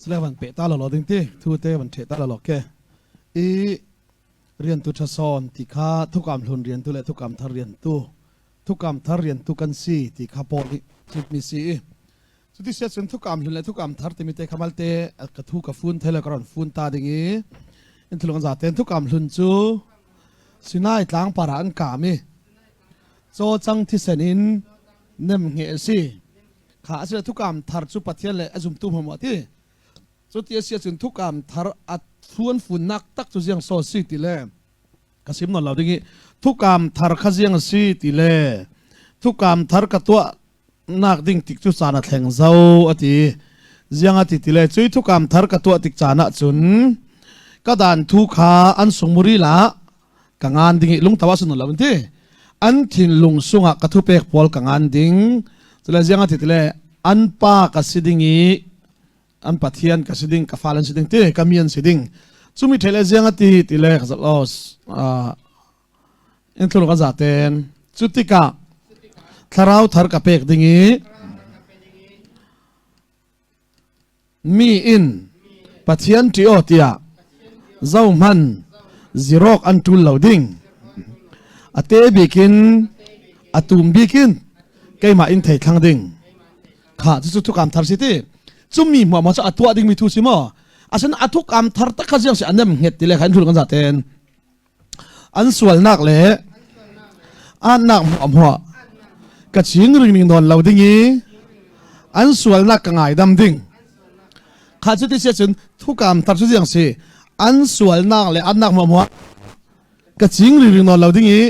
Sile van pe ta lo lo ding ti thu te van the ta lo lo ke i rian tu thason ti kha thukam hlun rian tu le thukam thar rian tu thukam thar rian tu kan si ti kha paul nih chimmi si i cuti sia cun thukam hlun le thukam thar timi te khamal te ka thu ka fun thele ka ron fun ta ding i in thulung za ten thukam hlun cu Sinai tlang para an kam i chaw cang thisen in nem nge si kha asile thukam thar cu Pathian le a zumtu hmu ti cu ti asia cun thukam thar a thuan fun nak tak cu ziang so si ti le ka sim non lo ding i thukam thar kha ziang si ti le thukam thar ka tuah nak ding tik cu caan a thleng zo ati ziang ati ti le cui thukam thar ka tuah tik caan ah cun ka dan thu kha an sungmuri la ka ngan ding i lungtawa sun lo ti an thinlung sungah ka thu pek pawl ka ngan ding cule ziang ati ti le an pa ka si ding i an pathian ka si ding ka fal an si ding ti ka mi an si ding chumi thele ziang ati ti le ka los in thlur ka zaten cu tikah thlarau thar ka pek ding i mi in Pathian ṭi aw tiah zohman zirok an ṭul lo ding a te bikin a tum bikin keimah in thei thlang ding kha cu thukam thar si ti cumi hmuah ma cu a tuah ding mi thu si maw asin a thukam thar tak kha ziang si anem nget ti le kha in thul kan zaten an sualnak le annak hmuah ka ching ring ning nawn lo ding i an sualnak ka ngaidam ding kha cu ti sia cun thukam tar cu ziang si an sualnak le annak hmuah ka ching ring ring nawn lo ding i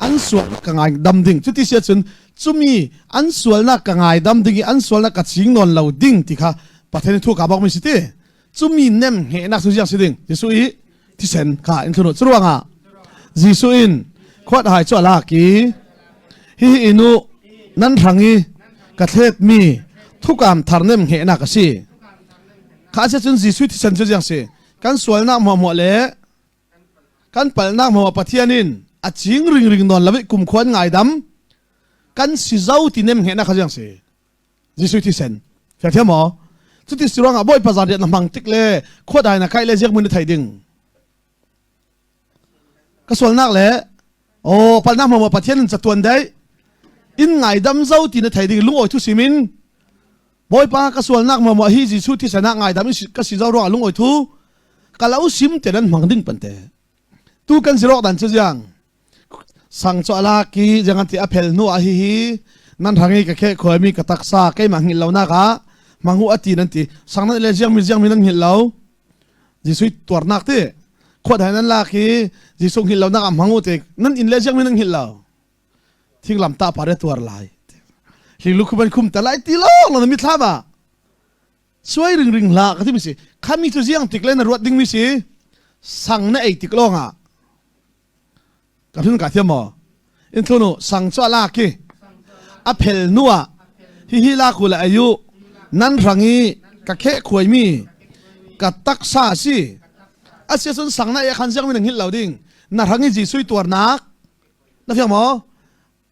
an sualnak ka ngaidam ding cu ti sia cun cumi an sualnak ka ngaidam ding i an sualnak ka ching nawn lo ding ti kha Pathian thu ka bak mi si ti cumi nem hngehnak cu ziang si ding Jesuh i thisen kha in thlunu curuangah Jesuh in khuat hai chu alak i hihi inu nan hrang i ka thlet mi thukam thar nem hngehnak a si kha se cun Jesuh thisen cu ziang si kan sualnak hmuahhmuah le kan palnak hmuahhmuah Pathian in a ching ring ring nawn lo i kumkhuan ngaidam kan si zo ti nem hngehnak kha ziang si Jesuh thisen fiang thiam maw cuti si ruangah Bawipa zan rian na hmang tik le khuadai na kai le ziak mun na thei ding ka sualnak le oh palnak maw Pathian in catuan dai in ngaidam zo ti na thei ding lungawi thu simin Bawipa ka sualnak maw maw hi Jesuh thisen ah ngaidam ka si zo ruangah lungawi thu ka lo sim te nan hmang ding pante tu kan si rok dan chu jiang sang cho ala ki jangan ti a phel hnu ah hihi nan rangi ka khe khoi mi ka taksa keimah ngil lo nak ah mangu ati nan ti sang nan le jiang mi jiang mi nan ngil lo Jesuh tuarnak ti khuat hai nan lak hi Jesuh ngil lo nak ah mangu te nan in le jiang mi nan ngil lo thinglam ta pare tuar lai hling lu khuban khum ta lai ti long lo mi thla ba suai ring ring hla ka ti mi si khami chu jiang tik le na ruat ding mi si sang na ei tik long ah Ka thun ka thiam maw? In thlunu sang chu ala ki a phel nu ah hihi la ku le ayu nan rang i ka khe khuai mi ka taksa si asia sun sang na e khan siang mi nang hil lo ding na rang i Jesuh tuarnak na fiang maw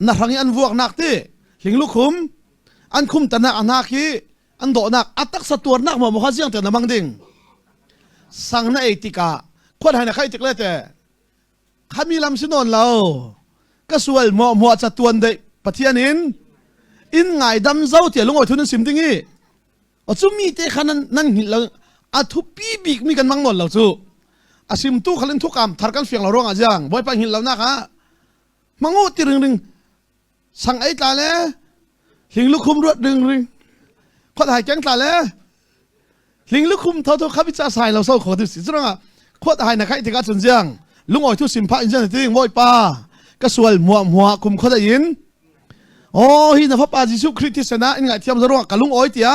na rang i an vuak nak ti hling lukhum an khum tanak anak hi an dawhnak a taksa tuarnak maw maw kha siang te na mang ding sang na ei tikah khuat hai na khai tik le te Khami lam si nawn lo. Ka sual maw muah ca tuan dei Pathian in in ngaidam zo tia lungawi thun an sim ding i o chu mi te kha nan nan hngilh lo a thupi bik mi kan mang nawn lo cu a simtu khalin thukam thar kan fiang lo ruangah jiang bawipa hngilh lo nak ah mangu ti ring ring sang ei tla le hling lukhum ruat ring ring khot hai keng tla le hling lukhum tho tho khabi cha sai lo so kho tu si churanga khot hai na khai tika chun jiang lungoi thu sim pha in jan ting moi pa ka sual mua mua kum khoda in oh hi na fa pa Jesu Christ thi sana in ngai thiam zaro ka lung oi tia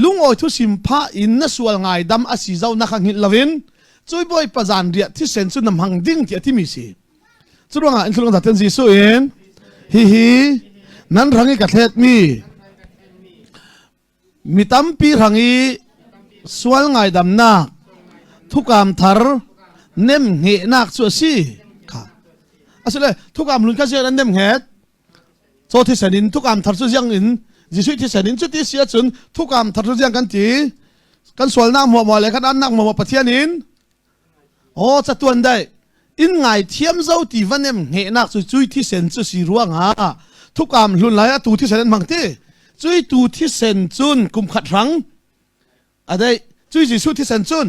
lung oi thu sim pha in na sual ngai dam asi zau na kha ngil lovin chui boy pa zan ria thi sen chu nam hang ding ti ati mi si Curuangah in thlung zaten Jesuh in hihi nan rang i ka thlet mi mi tampi rang i sual ngaidamnak thukam thar nem hngehnak cu a si kha asile thukam lun kha sian an nem hnget cho thisen in thukam thar cu ziang in Jesuh thisen in cuti si ahcun thukam thar cu ziang kan ti. Kan sualnak muahmuah le kan annak muahmuah Pathian in aw catuan dai in ngai thiam zo ti vanem hnehnak cu cui thisen cu si ruangah thukam hlun lai a tu thisen an hmang ti cui tu thisen cun kum khat rang a dei cui Jesuh thisen cun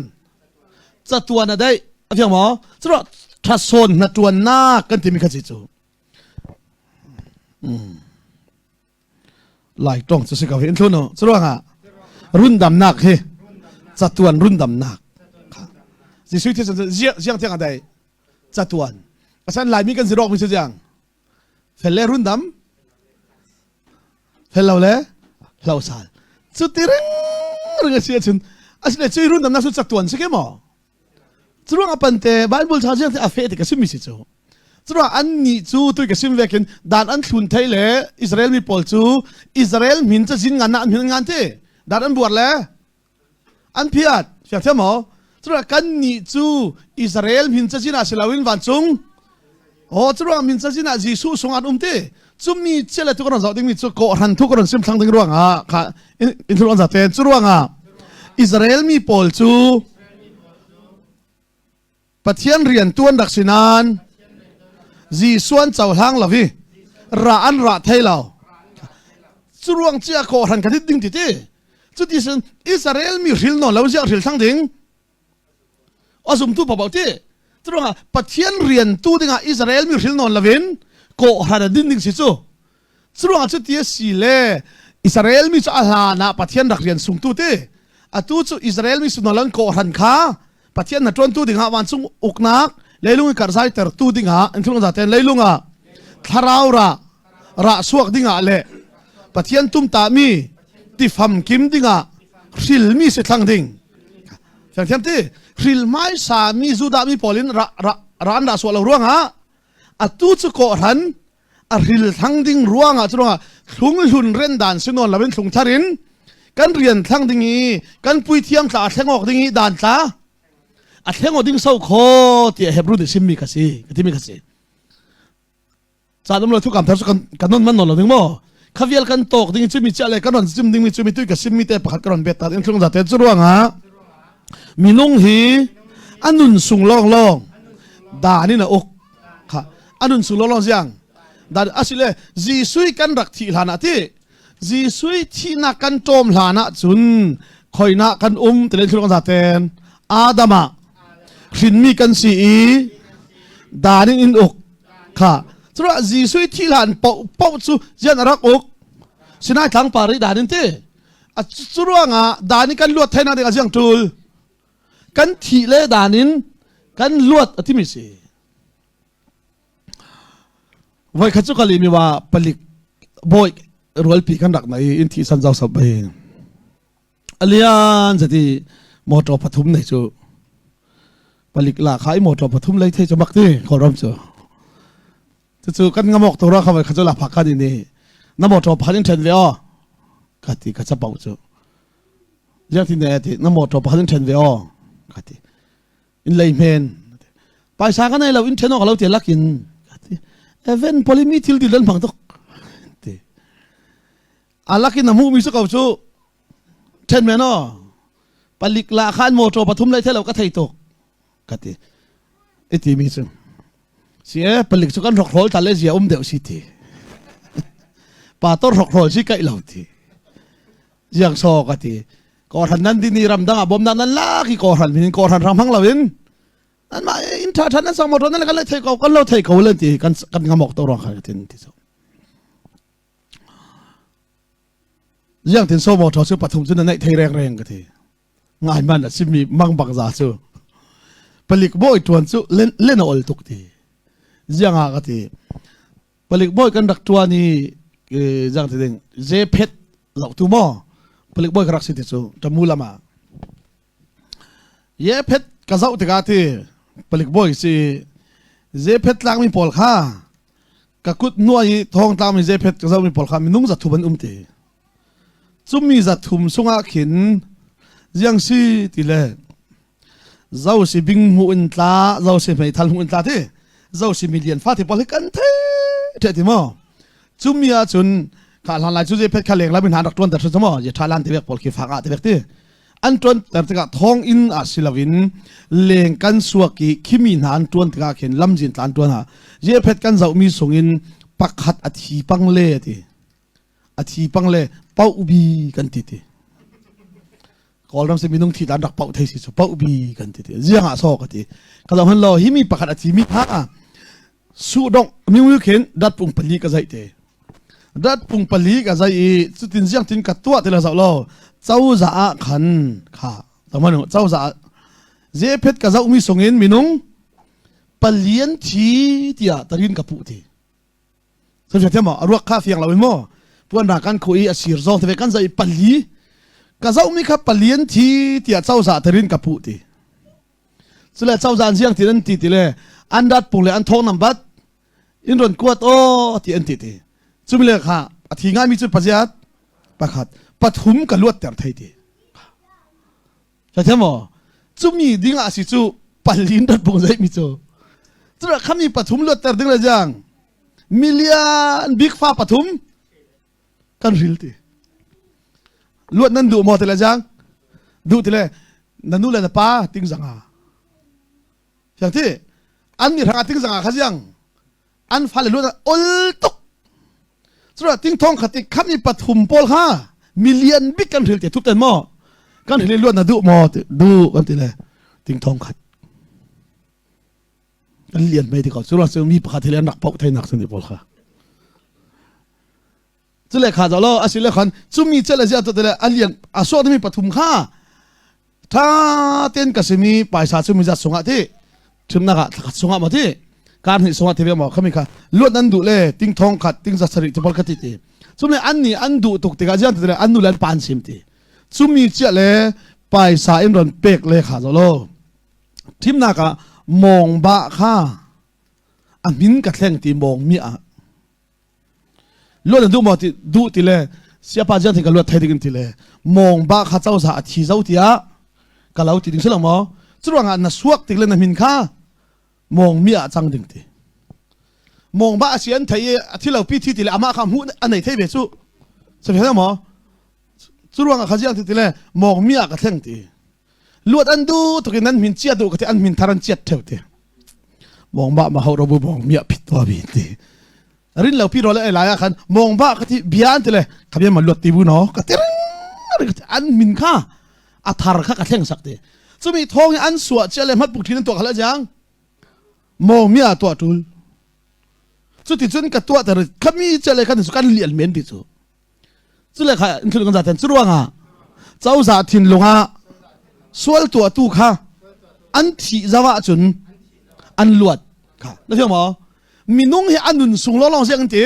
catuan a dei a fiang maw curo thatsawn na tuannak kan timi kha si cu Lai tong cu si ko hi in thlun u. Curuangah rundamnak hi catuan rundamnak. Jesuh thisen cu ziang tiang a dai catuan. Asan Laimi kan si rawk mi cu ziang fel le rundam fel lo le hlo sal. Cu ti ring ring a si ahcun asile cui rundamnak cu catuan si ke maw? Curuang a pante Bible cha ziang a fe ti ka sim mi si cu. Curuang an nih cu tui ka sim vekin dan an thlun thei le Israel mi pawl cu Israel min ca zin ngan na an min ngan ti dan an buar le an phiat fiang thiam maw curuang kan nih cu Israel min ca zin ah si loin vancung Oh curuang min cazin ah Jesuh sung an um ti cumi chiale tu kan zoh ding mi cu kawhhran thu kan sim thlang ding ruangah kha in thul an zaten cu ruangah Israel mi pawl cu Pathian rian tuan rak si nain Jesuh an cohlang lo i ra an ra thei lo cu ruang chia kawhhran ka dit ding ti ti cuti sin Israel mi hril nawn lo ziah hril thlang ding a zumtu paoh ti curuangah Pathian rian tu dingah Israel mi hril nawn loin kawhhran a din ding si cu curuangah cu ti a si le Israel mi cu a hlan ah Pathian rak rian sungtu ti atu cu Israel mi sunaw lan kawhhran kha Pathian na ṭuantu dingah vancung uknak leilung i karhzai tertu dingah in thlung zaten leilung ah thlarau ra rah suak dingah le Pathian tumtahmi tifam kim dingah hrilmi si thlang ding Fiang thiam ti hril hmaisa mi Judah mi pawl in ra ra ra an ra suah lo ruangah atu cu kawhhran a hril thlang ding ruangah cu ruangah thlung hlun ren dan si nawn loin thlung thar in kan rian thlang ding i kan puithiam tla a thleng awk ding i dan tla a thleng awk ding so kho tiah Hebrew nih simmi ka si ka timi ka si Caan um lo thu kam thar cu kan kan non man non lo ding maw? Khavial kan tawk ding cu mi chia le kan ron chim ding mi cu mi tui ka sim mi te pakhat ka ron bet ta in thlung za te cu ruangah minung hi anun sung lawng lawng dan in a uk kha anun sung lawng lawng ziang dan asile Jesuh kan rak thi hlan ah ti Jesuh thihnak kan ṭawm hlan ah cun khoina kan um ti le thlung za ten Adam ah hrinmi kan si i dan in in uk Kha curuah Jesuh i thih hlan paoh paoh cu zian a rak uk Sinai tlangpar i dan in ti a cu ruangah dan in kan luat thainak ding a ziang ṭul kan thih le dan in kan luat a timi si voi khat cu kali mi wa palik bawi rualpi kan rak nei in thi san zau sap bai alian zati motor pathum nei cu palik la kha i motor pathum lei thei cu mak ti kawlram cu cucu kan ngamok to ra kha kha cu la phak kan ini na motor pakhat in then ve o ka ti ka chapau cu ziang ti ne ti na motor pakhat in then ve o ka ti in lei hmen paisa ka nei lo in then ok lo ti lakin ka ti even polimi thil dil dan phang tuk ti alakin a hmuh mi cu ko cu then men aw palik la khan motor pathum lai thelo ka thei tuk ka ti iti mi cu si e palik cu kan rokhrol ta le zia um deuh si ti pa tor rokhrol si kai lo ti ziang so ka ti ko hran nan dini ram dang ah bom nan nan la ki ko hran min ko hran ram hang lo in nan ma in tha than nan sang motor nan kan le thei ko kan lo thei ko len ti kan kan ngamok to rong khan tin ti so Ziang tin so motor cu pathum cu na neih thei reng reng ka ti. Ngai man a simi mang bak za cu. Palik bawi tuan cu len len a ol tuk ti. Ziang ah ka ti. Palik bawi kan rak tuan i giang ti ding je phet zoh tu maw palik bawi ka rak si ti cu tamu lama ye phet ka zoh tikah ti palik bawi si je phet tlangmi pawl kha ka kut nuai i thawng tlangmi zeiphet ka zohmi pawl kha minung zathum an um ti cumi zathum sungah khin ziang si ti le zo si bing hmu in tla zo si meithal hmu in tla ti zo si milian fa ti pawl hi kan the the ti maw cumi ah cun kha hlan lai cu zeiphet kha leng la min han rak tuan ter chu maw ye tha lan ti bek pawl khi fak ah ti bek ti. An ṭuanter tikah thawnginn ah si loin leng kan suak i khimi hna an ṭuan tikah khin lamzin tla an ṭuan ah Jephet kan zohmi sungin pakhat a thi pang le a ti. A thi pang le pauh bi kan ti ti. Kawlram si minung thi dan rak pauh thei si cu pauh bi kan ti ti. Ziang ah so ka ti. Ka zoh han lo hi mi pakhat a thi mi kha su dong mi khin dat pung pali ka zai te. Dat pung pali ka zai i cutin ziang tin ka tuah ti la zoh lo cozah ah khan kha tamanu cozah zephet ka zoh mi sungin minung palian thi tiah tarin ka puh ti. Soi thiam a ruak kha fiang lo in maw puan ra kan khu i a sir zong te kan zai pali ka zoh mi kha palian thi tiah cozah tarin ka puh ti. Cule cozah an ziang ti an ti ti le an rat pung le an thong nam bat in ron kuat o ti an ti ti. Cumi le kha a thi ngai mi cu paziat pakhat pathum ka luat ter thei ti. Thiam maw? Cumi ding ah si cu palin rat bung zai mi cu. Cura khami pathum luatter ding le jang million big fa pathum kan ril ti. Luat nan duh maw ti le jang? Duh ti le na nu le na pa ting zanga. Siang ti an ni hrang ting zanga kha jiang an fale luat ol tuk cura ting thong khat i khami pathum pawl kha million bik kan hril te thup ten maw kan hril luat na duh maw du kan ti le ting thong khat kan lian mei ti ko cura cu mi pakhat hi le an rak poh thei nak sun pawl kha cule kha zo lo asile khan cumi chele zia to tele alian a so mi pathum kha tha ten ka simi paisa cu mi zat sungah ti thimnak ah thlakhat sungah ma ti kar hnih sungah ti ve maw khami kha luat nan duh le ting thong khat ting za sarih ti bol ka ti ti cumi an ni an duh tuk tikah jian ti le an nu le an pan sim ti cumi chia le paisa in ron pek le kha zo lo thimnak ah mong ba kha a min ka thleng ti mong mi ah luat an duh maw ti duh ti le siapa jiang thing ka luat thai ding ti le mong ba kha cozah a thi zo tiah ka lo ti ding si lo maw curuangah na suak tik le na min kha mong mi ah cang ding ti mong ba a si an thei i a thi lo pi thi ti le amah kha hmuh a nei thei ve cu sa maw curuangah kha jiang ti ti le mong mi ah ka thleng ti luat an du tuk in an min chia du ka ti an min thar an chiat theu ti mong ba ma ho ro bu bong mia phit to bi ti rin lo pi ro le lai ah khan mong ba ka ti bia an ti le khabia ma luat ti bu no ka ti ring an min kha a thar kha ka thleng sak ti chumi thong an suah chia le mat puk thin an tuah khala jang mong mia tuah tul cuti cun ka tuah ter khami che le kan kan lian men ti cu Cule kha in thil kan zaten cu ruangah cozah thinlung ah sual tuahtu kha an thih zau ahcun an luat kha na fiang maw minung hi a nun sung lawng siang an ti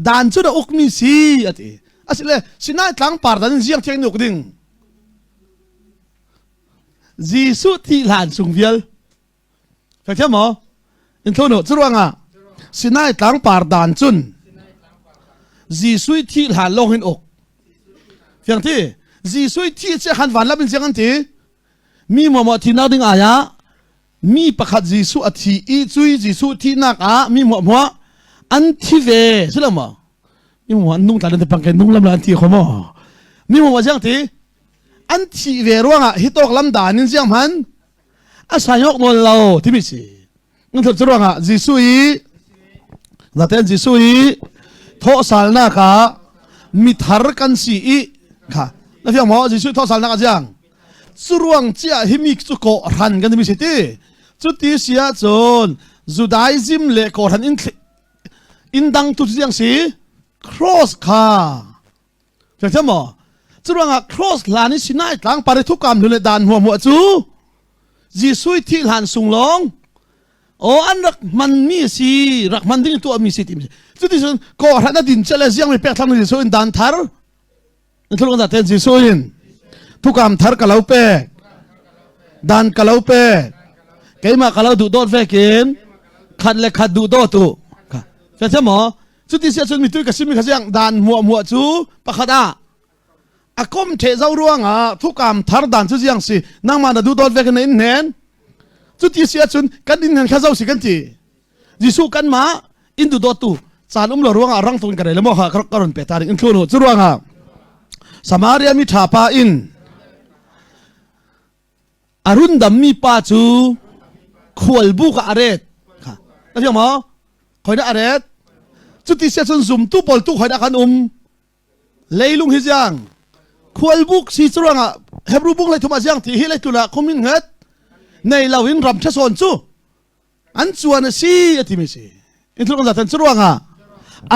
dan cu na ukmi si a ti asile Sinai tlangpar dan in ziang thiang in uk ding Jesuh thih hlan chung vial Thiam maw? In thlo no cu ruangah Sinai tlangpar dan cun Jesuh thih hlan lawng in uk. Fiang ti? Jesuh thih che khan van lam in siang an ti. Mi mo mo thinak ding aya mi pakhat Jesuh a thi i cui Jesuh thihnak ah mi mo mo an thi ve si lo maw? Mi mo an nung tla te pang ke nung lam la an thi kho mo. Mi mo mo siang ti an thi ve ruangah hi tawk lam dan in siang hman a sayok nawl lo timi si ngthot cu ruangah Jesuh i zaten Jesuh i thawhsalnak ah mithar kan si i kha na fiang maw Jesuh thawhsalnak ah jiang cu ruang chia hi mi cu ko ran kan mi si ti cu ti si ahcun Judaism le kawhran in in dang tu jiang si cross kha Fiang maw? Curuangah cross hlan i Sinai tlang par i thukam hlun le dan huahmuah cu Jesuh thih hlan sung lawng aw an rak hmanmi si rak hman ding tuahmi si ti cuti cun kawhhran a din che le ziang mi pek thlang Jesuh in dan thar na thulung za ten Jesuh in thukam thar ka lo pek dan ka lo pek keimah ka lo duh dawt vekin khat le khat duh dawt u Fiang maw? Cuti si ahcun mitui ka simi kha siang dan muahmuah cu pakhat ah a kom the zo ruangah thukam thar dan cu ziang si nangmah na duh dawt ve kan in hnen cuti si ahcun kan in hnen kha zo si kan ti Jesuh kan mah in du dawt tu caan um lo ruangah rang tuk in ka rel mo kha ka ron pe ta ding in thlu cu ruangah Samaria mi tha pa in. A rundammi pa cu khualbuk ah a ret. Kha. Na fiang maw? Khoi dah a ret? Cuti sia cun zumtu pawl tu khoi dah kan um? Leilung hi ziang khualbuk si curuangah Hebrew bung lei thum ah ziang ti hi leitlun ah khumin nget nei lo in ram ṭhasawn cu an cuan a si a timi si in thil kan zatan cu ruangah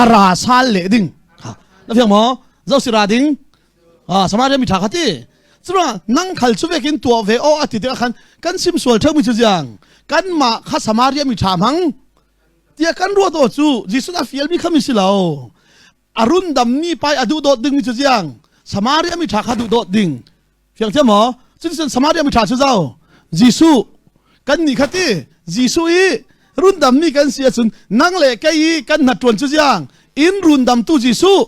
a ra sal leh ding ha na fiang maw zo si ra ding ah Samaria mi ṭha kha ti curuangah nang khal cu vekin tuah ve o a ti tikah khan kan sim sual ṭheu mi cu ziang kanmah kha Samaria mi ṭha hmang tiah kan ruat aw cu Jesuh a fial mi kha mi si lo a rundammi pai a duh dawt ding mi cu ziang Samaria mi ṭha kha duh dawt ding fiang thiam maw cuticun Samaria mi ṭha cu zau Jesuh kan nih kha ti Jesuh i rundammi kan si ahcun nang le kei i kan hnaṭuan cu ziang in rundamtu Jesuh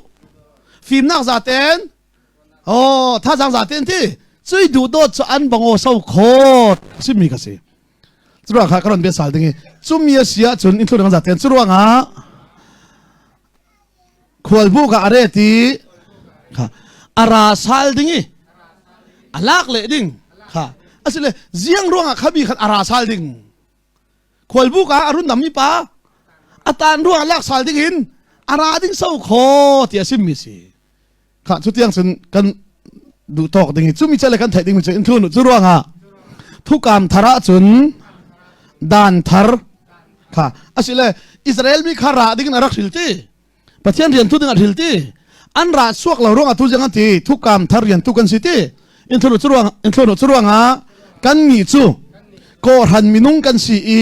fimnak zaten oh thazaang zaten ti cui duh dawt cu an bangaw so khawt simi ka si Curuang kha ka ron bia sal ding i cumi a si ahcun in thlun zaten curuang ah khualbuk ah a ret i kha a ra sal ding i a lak leh ding kha asile ziang ruangah khabi khan a ra sal ding khualbuk ah a run dam mi pa a tan ruangah lak sal ding in a ra ding so kho ti a sim mi si kha cu tiang cun kan duh tawk ding i cumi cale kan theih ding mi cu in thlu cu ruangah thukam thar ah cun dan thar kha asile Israel mi kha ra ding in a rak hril ti Pathian rian tu ding a hril ti an ra suak lo ruangah tu ziang an ti thukam thar rian tu kan si ti in thlu cu ruang in thlu cu ruangah kan nih cu kawhran minung kan si i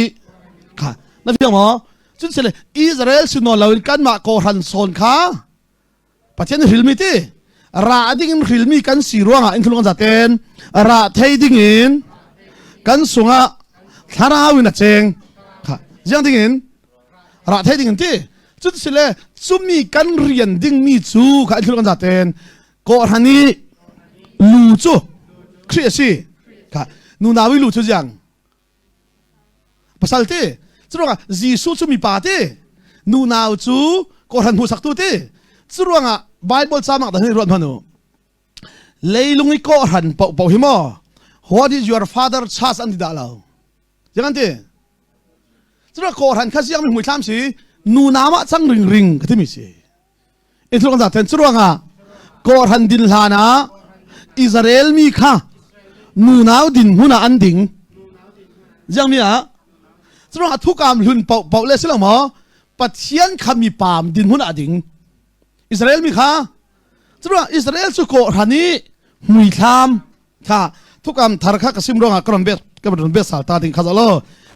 kha na fiang maw cun sile Israel si nawl loin kanmah kawhran sawn kha Pathian nih hrilmi ti ra ding in hrilmi kan si ruangah in thlung zaten ra thei ding in kan sungah thlarau in a cheng kha ziang ding in ra thei ding in ti cun sile cumi kan rian dingmi cu kha in thlung zaten kawhran i lu cu Khrih a si kha nunawi lu cu ziang Pasal ti curuangah Jesuh cu mipa ti nunau cu kawhhran hmuhsaktu ti curuangah Bible camak dah hi ruat hmanh u leilung i kawhhran paohpaoh hi maw what is your father church an ti dah lo ziang an ti curuangah kawhhran kha ziang mi hmuithlam si nunau ah cang ringring ka timi si Tluk za ten curuangah kawhhran din hlan ah Israel mi kha nunau din hmun ah an ding. Ziang mi ah curuangah thukam hlun paoh paoh le si lo maw Pathian kha mi paam din hmun ah ding. Israel mi kha curuangah Israel cu kawhhran i muithlam kha thukam thar kha ka sim ruangah ka ron bet ka ron bet sal ta ding kha lo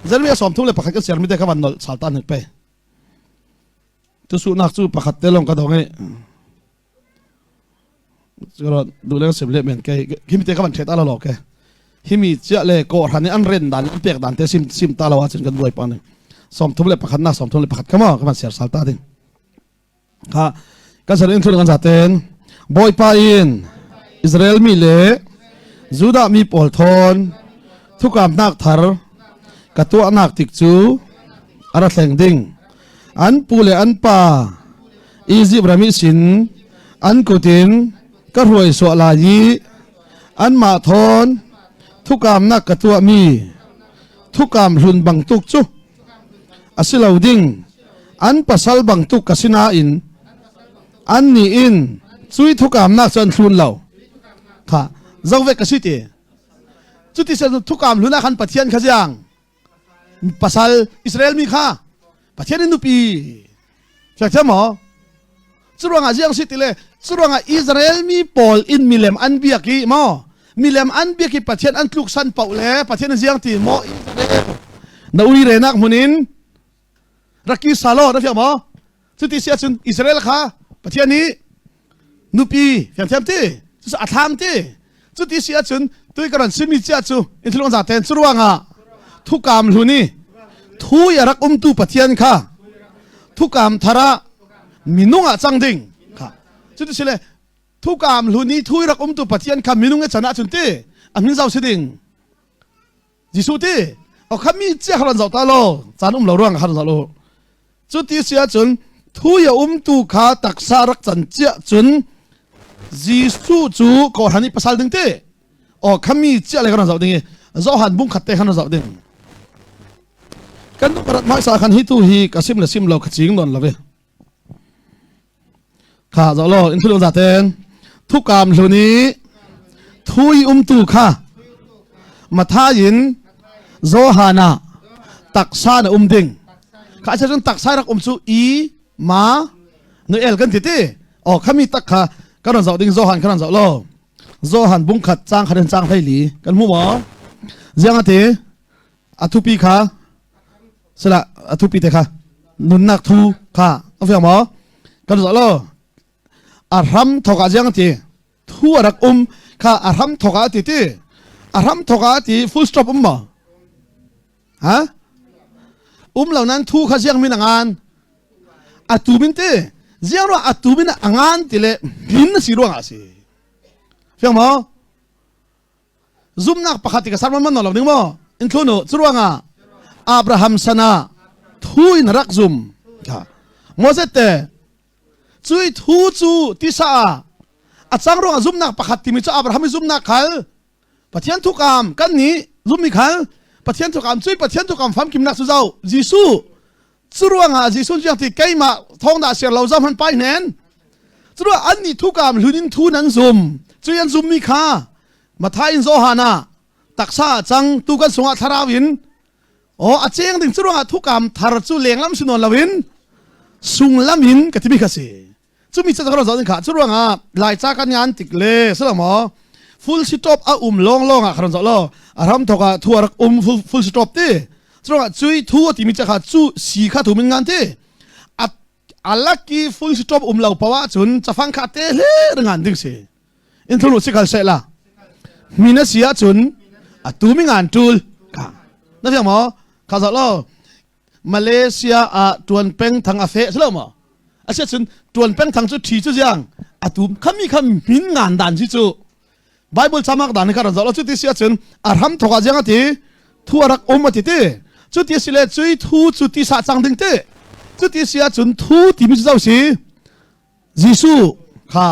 Jeremiah 31 ka siar mi te kha van nol sal ta nek pe. Tusuhnak cu pakhat te lawng ka dong i duh le sim le men ke himi te ka van thet ala lo ke himi chia le ko hran an ren dan an pek dan te sim sim ta lo ahcun kan buai pa ning 31 na 31 kama ka van ser sal ta ding kha kan sar in thun kan zaten Bawipa in Israel mi le Judah mi pawl thawn thukamnak thar ka tuahnak tik cu a ra thleng ding an pu le an pa Izipt ram sin an kut in ka hruai suah lai i anmah thawn thukamnak ka tuahmi thukam hlun bangtuk cu a si lo ding an pasal bangtuk ka si nain annih in cui thukamnak cu an thlun lo kha zo ve ka si ti cuti sen thukam hlun ah khan Pathian kha ziang pasal Israel mi kha Pathian in nupi fiak maw curuangah ziang si ti le curuangah Israel mi pawl in milem an biak i maw milem an biak i Pathian an tluk san paoh le Pathian ziang ti maw Israel na ui renak hmun in raki salo na fiak maw Cuti si ahcun Israel kha Pathian nih nupi fiangthiam ti cucu a thlam ti cuti si ahcun tui ka ron simi cia cu in za ten cu ruangah thukam hlun i thu i a rak umtu Pathian kha thukam thar ah minung ah cang ding kha cuti si le thukam hlun i thu i rak umtu Pathian kha minung i can ahcun ti a min zau si ding Jesuh ti o kha mi cia kha ron zoh ta lo caan um lo ruang kha ron zoh lo cu ti si ahcun thu ya umtu kha taksa rak can cia cun Jesuh cu kawhran i pasal ding ti o kha mi cia le ka ron zoh ding i. Johan bung khat te khan zoh ding. Kan rat hmaisa khan hi tu hi ka sim le sim lo ka ching non lo ve. Kha zoh law in thil za ten thukam hluni thui umtu kha Mathai in Johana taksa na um ding kha che cun taksa rak um cu i ma nu el kan ti ti o khami tak kha kan ron zoh ding Johan kan ron zoh lo Johan bungkhat chang khat in chang hlei li kan hmu maw ziang ati a thupi kha sila a thupi te kha nunnak thu kha a fiang maw kan zoh lo a hram thok ah ziang ti thu a rak um kha a hram thok ah ti ti a hram thok ah ti full stop um maw ha um lo nan thu kha ziang min a ngan a tu min ti ziang ruang a tu min a ngan ti le min si ruang ah si fiang maw Zumnak pakhat i ka sermon man lo ding maw? In thlun u. Curuangah Abraham sana thu in rak zum. Moses te cui thu cu tisa ah a cang ruangah zumnak pakhat timi cu Abraham i zumnak khal Pathian thukam kan nih zummi khal Pathian thukam cui Pathian thukam famkimnak cu zau Jesuh cu ruangah Jesuh ziang ti keimah thawng dah siar lo zam han pai hnen cu ruang an nih thukam hlun in thu nan zum cui an zummi kha Mathai in Johan ah taksa ah cang tu kan sungah thlarau in aw a cheng ding cu ruangah thukam thar cu lenglam si nawn loin sunglam in ka timi kha si cumi ca ka zoh kha cu ruangah laica kan ngan tik le silo maw full stop a um long long ah khan zoh lo a ram thok ah thu a rak um full, full stop ti cu ruangah cui thu a timi ca kha cu si kha thu min ngan ti a alaki full stop um lo pawa cun cafang kha te hle ngan ding si in thulu si khal se la min a si ahcun a tu mi ngan tul kha na fiang maw kha zoh lo Malaysia ah tuan peng thang a fe silo maw a si cun tuan peng thang cu thi cu ziang a tum khami kha min ngan dan si cu Bible chamak dan kha ran zoh lo cu ti si ahcun a ram thok ah ziang ati thu a rak um ati ti cu ti si le cui thu cu ti sa cang ding ti cu ti si ahcun thu timi cu zo si Jesuh kha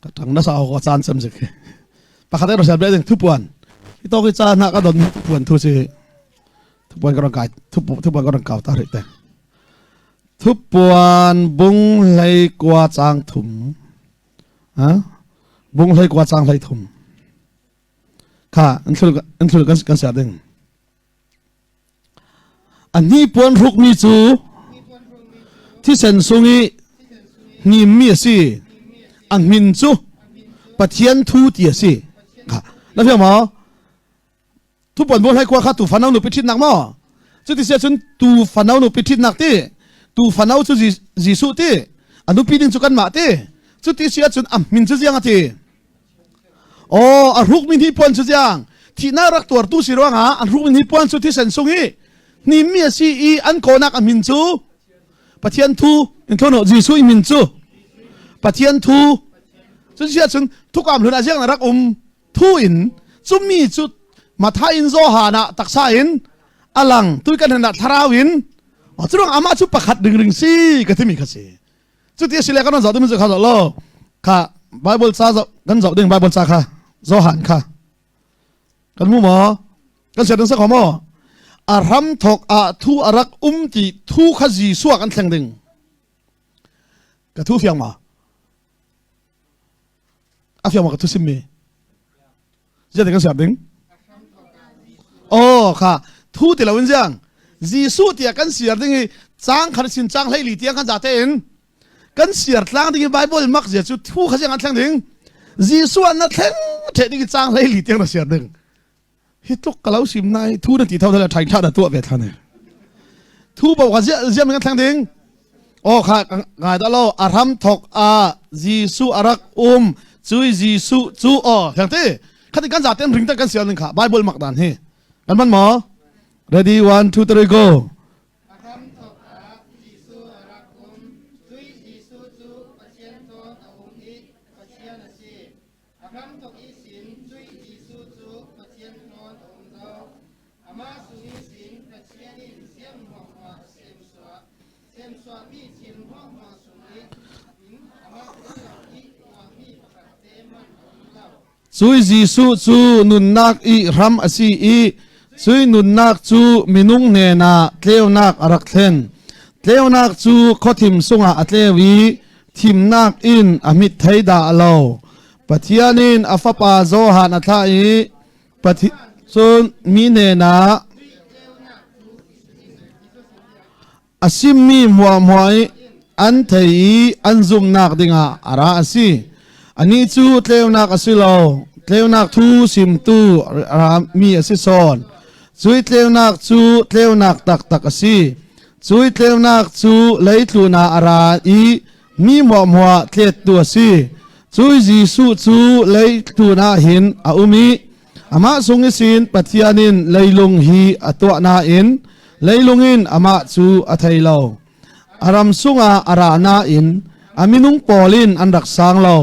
Ka tang na sa ko caan cem zik. Pakhat ai rosel ding thupuan. Hi to ki cha na ka don thupuan thu si. Thupuan ka ron kai thupuan ka ron kau ta ri te. Thupuan bung hlei kwa chang thum. Ha? Bung hlei kwa chang hlei thum. Kha an thul an thul kan kan sia ding. A hnipuan hrukmi cu thisen sung i hnimmi a si. A hmin cu Pathian thu ti a si. Kha na fiang maw? Thupuan bual hai khua kha tu fanau nupi ṭhitnak maw? Cuti si ahcun tu fanau nupi ṭhitnak ti, tu fanau cu Jesuh ti, a nupi ding cu kanmah ti. Cuti si ahcun a hmin cu ziang a ti. Aw, a hrukmi hnipuan cu ziang thihnak rak tuartu si ruangah an hrukmi hnipuan cu thisen sung i hnimmi a si i an kawhnak a min cu Pathian thu in thlono Jesuh i min cu Pathian thu cun sia cun thukam hlun ah ziang na rak um thu in cumi cu Mathai in Johan ah taksa in alang tui kan ah thlarau in cu amah cu pakhat ringring si ka timi kha si Cuti a si le kan zoh ding cu kha zoh law kha Bible ca zoh kan zoh ding Bible ca kha Johan kha kan hmu maw kan sian ding sa kho maw a ram thok ah thu a rak um ti thu kha Jesuh ah kan thleng ding ka thu fiang ma a fiang ma ka thu sim mi Ziah kan siap ding? Oh kha thu ti lo in ziang Jesuh tiah kan siar ding i cang khat sin cang hlei li tiang kan zate in kan siar tlang ding i Bible mak zia cu thu kha ziang an thleng ding Jesuh an na thleng the ding i cang hlei li tiang na siar ding hi tluk ka lo sim nai thu na ti tho thale thain tha na tuah ve thane thu bo kha zia ziam kan thleng ding Aw kha ngai dah lo a hram thok ah Jesuh a rak um cui Jesuh cu aw hiang ti khati kan zaten ring tak kan sial ning kha Bible mak dan hi kan man maw ready one two three go Cui Jesuh cu nunnak i hram a si i cui nunnak cu minung hnenah tleunak a rak thlen. Tleunak cu khuathim sungah a tleu i thimnak in a mit thei dah lo. Pathian in a fapa Johan a thlah i Cun mi hnenah a simmi hmuahhmuah i an thei i an zumhnak dingah a ra a si. Anih cu tleunak a si lo, tleunak thu simtu mi a si sawn. Cui tleunak cu tleunak taktak a si. Cui tleunak cu leitlun ah a ra i mi hmuahhmuah tlettu a si. Cui Jesuh cu leitlun ah hin a um i amah sung isin Pathian in leilung hi a tuah nain leilung in amah cu a thei lo. A ram sungah a ra nain a minung pawl in an rak sang lo.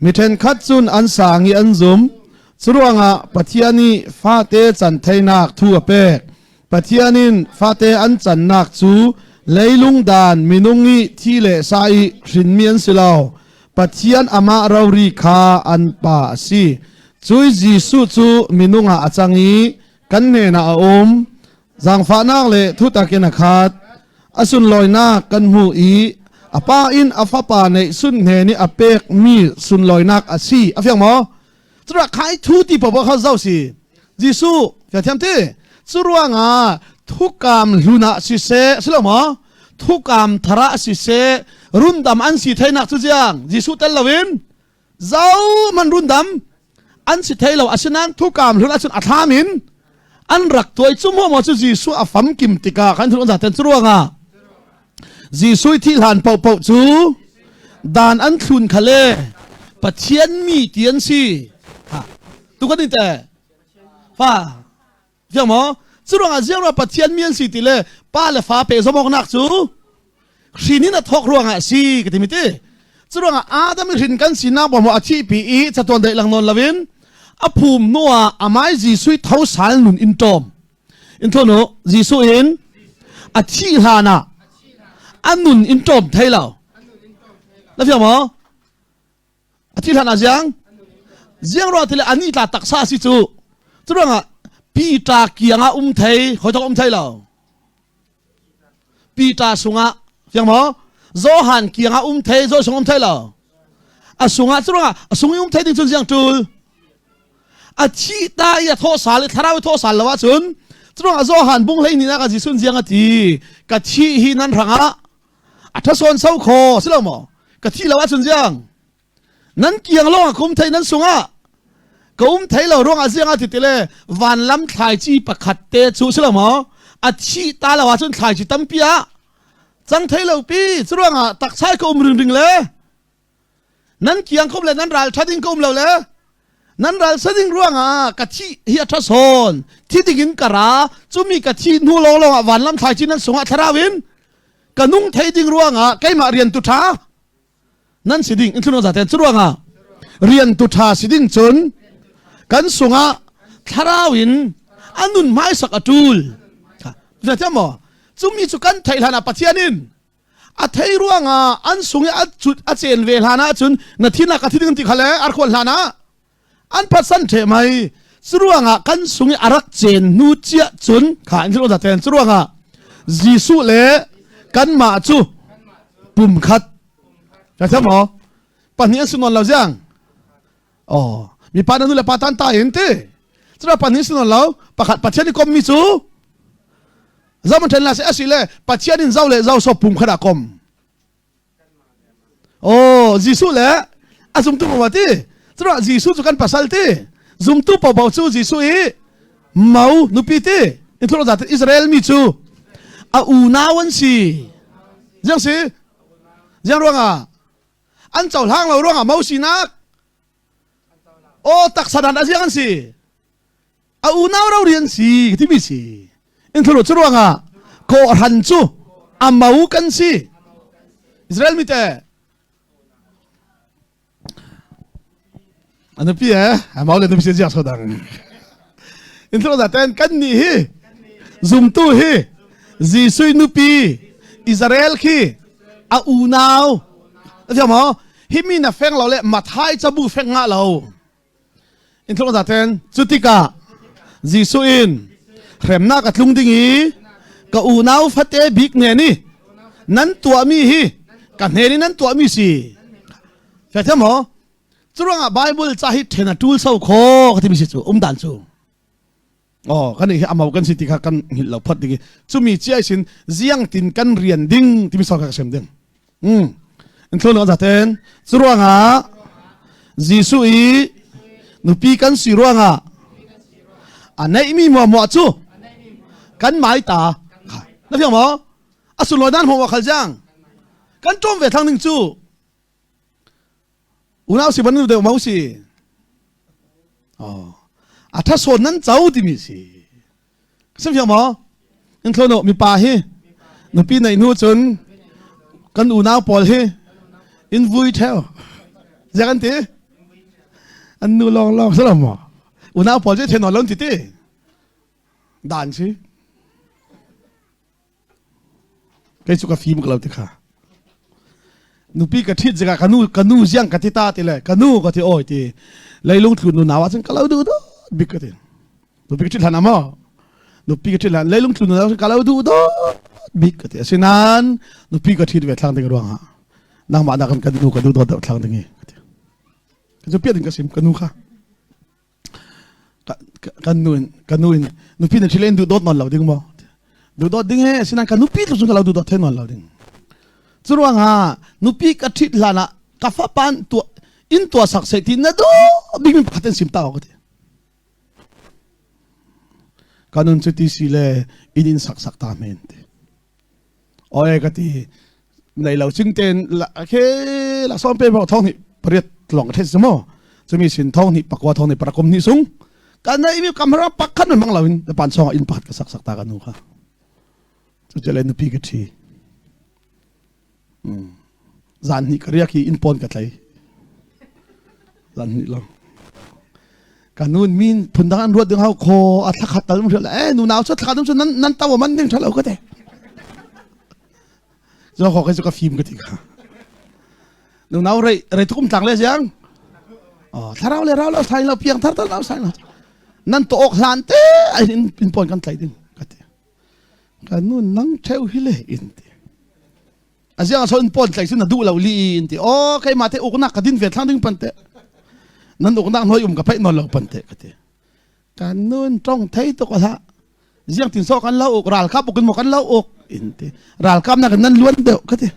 Mi ṭhenkhat cun an sang i an zum. Curuangah Pathian nih fate can theinak thu a pek. Pathian in fate an cannak cu leilung dan minung i thi le sa i hrinmi an si lo. Pathian amah rori kha an pa a si. Cui Jesuh cu minung ah a cang i kan hnenah a um. Zaangfahnak le thutak in a khat. A sunlawinak kan hmuh i a pa in a fapa neih sun hnen i a pekmi sunlawinak a si. A fiang maw? Curuah khai thu ti popo kha zo si. Jesuh fia thiam ti. Curuangah thukam hlun ah siseh silo maw? Thukam thar ah siseh rundam an si theinak cu ziang Jesuh tel loin zo man rundam an si thei lo asinain thukam hlun ahcun a thlam in an rak tuai cu maw maw cu Jesuh a famkim tikah kan thun zaten cu ruangah Jesuh thi hlan paohpaoh cu dan an thlun khale Pathian mi ti an si ha tu kan te fa fiang maw cu ruangah ziang ruangah Pathian mi an si ti le pa le fa pe zomok nak cu hrin in a thawk ruangah a si ka ti mi ti cu ruangah Adam i hrin kan sinak bawm a thi pi i chatuan daih lang nawn loin a phum hnu ah amai Jesuh tho sal nun in tawm in thonu Jesuh in a thih hlan ah a nun in ṭawm thei lo na fiang maw a thih hlan ah ziang ziang ruah ti le ani tla taksa si cu cu ruangah Peter kiang ah um thei hoi thok um thei lo Peter sungah fiang maw Johan kiang ah um thei Johan sung um thei lo a sungah cu ruangah a sung i um thei ding cun ziang ṭul a thi ta i a thawh sal i thlarau i thawh sal lo ahcun curuangah Johan bung hlei ni nak ah Jesuh ziang a ti ka thi hi nan hrangah a ṭhasawn so kho si lo maw ka thi lo ahcun ziang nan kiang lawng ah ka um thei nan sungah ka um thei lo ruangah ziang a ti ti le vanlam thlaici pakhat te chu si lo maw a thi ta lo ahcun thlaici tampi ah cang thei lo pi curuangah takchai ka um ringring le nan kiang khom le nan ral ṭha ding ka um lo le nan ral sa ding ruangah ka thi hi a ṭha sawn thi ding in ka ra cumi ka thi hnu lawng lawng ah vanlam thlai chi nan sungah thlarau in ka nung thei ding ruangah keimah rian tu ṭha nan si ding in thlun zaten cu ruangah rian tu ṭha si ding cun kan sungah thlarau in a nun hmaisak a ṭul Zeitiah maw cumi cu kan theih hlan ah Pathian in a thei ruangah an sung i a cut a cen ve hlan ah cun na thin ah ka thi ding ti kha le arkhuan hlan ah an phatsan the mai curuangah kan sung i a rak cen hnu cia cun kha in thil ten curuangah Jesuh le kanmah cu pumkhat ka thiam maw pahnih an si nawn lo ziang oh mi pa na nu le pa tan ta in ti cura pahnih si nawn lo pakhat Pathian i kommi cu Zaman ṭhen la se asi le Pathian in zau le zau so pum khat ah kom. Oh, Jesuh le a zumtu ma ti. Cura Jesuh cu kan pasal ti. Zumtu paohpaoh cu Jesuh i mau nupi ti. In thur zat Israel mi cu a unau an si. Ziang si? Ziang ruangah an cohlang lo ruangah mau sinak Oh, taksa dan a ziang an si. A unau ro rian si timi si. In thulu cu ruangah kawhhran cu a mau kan si. Israel mi te a nupi eh a mau le nupi si ziak so dang. In thulu da ten kan nih hi zumtu hi Jesuh nupi Israel khi a unau a maw hi mi na feng lo le Mathai cabu feng nga lo. In thlong zaten cu tikah Jesuh in hremnak a tlung ding i ka unau fate bik ne nih nan tuahmi hi ka hnen in nan tuahmi si. Fethem ho curuangah Bible ca hi then a tul so kho ka timi si cu umdan cu. Oh, kan hi amau kan si ti kha kan hngilh lo phot ding i cumi chiai sin ziang tin kan rian ding timi sor kha ka sem ding. Mm. In thlon zaten curuangah Jesuh i nupi kan si ruangah a neihmi muahmuah cu kan mai ta na fiang maw a sunlawi dan hmuah khal jang kan ṭawm ve thlang ding cu unau si ban deuh mau si oh a tha sawn nan co timi si sim fiang maw in thlono mipa hi nupi nei hnu cun kan unau pawl hi in vui theo ziak an ti an nu lawng lawng sala maw unau pawl cu then lon ti ti dan si Kei cu ka fim ko lo ti kha. Nupi ka ṭhit zikah ka nu ka nu ziang ka ti ta ti le ka nu ka ti oi ti leilung thlun nu nau ahcun ka lo duh dawt bik ka ti. Nupi ka ṭhit hlan ah maw? Nupi ka ṭhit hlan leilung thlun nu nau ahcun ka lo duh dawt bik ka ti. Asinain nupi ka ṭhit ve thlang ding ruangah nangmah nakin ka nu ka duh dawt deuh thlang ding i ka ti. Cu piat in ka sim ka nu kha. Kan nu in kan nu in nupi na thil in duh dawt non lo ding maw duh dawt ding he sinan ka nupi tluk cun ka lo duh dawt the non lo ding cu ruangah nupi ka ṭhit hlan ah ka fapan tuah in tuah sak seh ti na duh bik mi pakhat in sim ta ka ti kanun cu ti si le inn in sak sak ta men ti Oi ka ti nei lo ching ten la khe la som pe thong ni pariat long the mo chumi sin thong ni pakwa thong ni parakum ni sung kan nei mi kamra pakhat mang lo in pan song in pakhat ka sak sak ta ka nu kha chu chele nu pi ka thi zan ni ka riak hi in pon ka tlai zan ni lo ka nun min phundang an ruat ding hau kho a thlakhat tal mu eh nu nau chu thlakhat chu nan nan taw man ding thalo ka te zo kho kai chu ka fim ka ti kha nu nau rei rei tukum tlang le siang oh thlarau le rau lo sai lo piang thar tal lo sai lo nan to ok hlan te ai in in pon kan tlai ding ka ti ka nun nang theu hi le in ti aziang so in pon tlai sin na duh lo li in ti o keimah te uknak ka din ve thlang ding pan te nan uknak noi um ka pei non lo pan te ka ti kan nun tong thei to ko la ziang tin so kan lo uk ral kap ukin mo kan lo uk in ti ral kap na kan nan luan deuh ka ti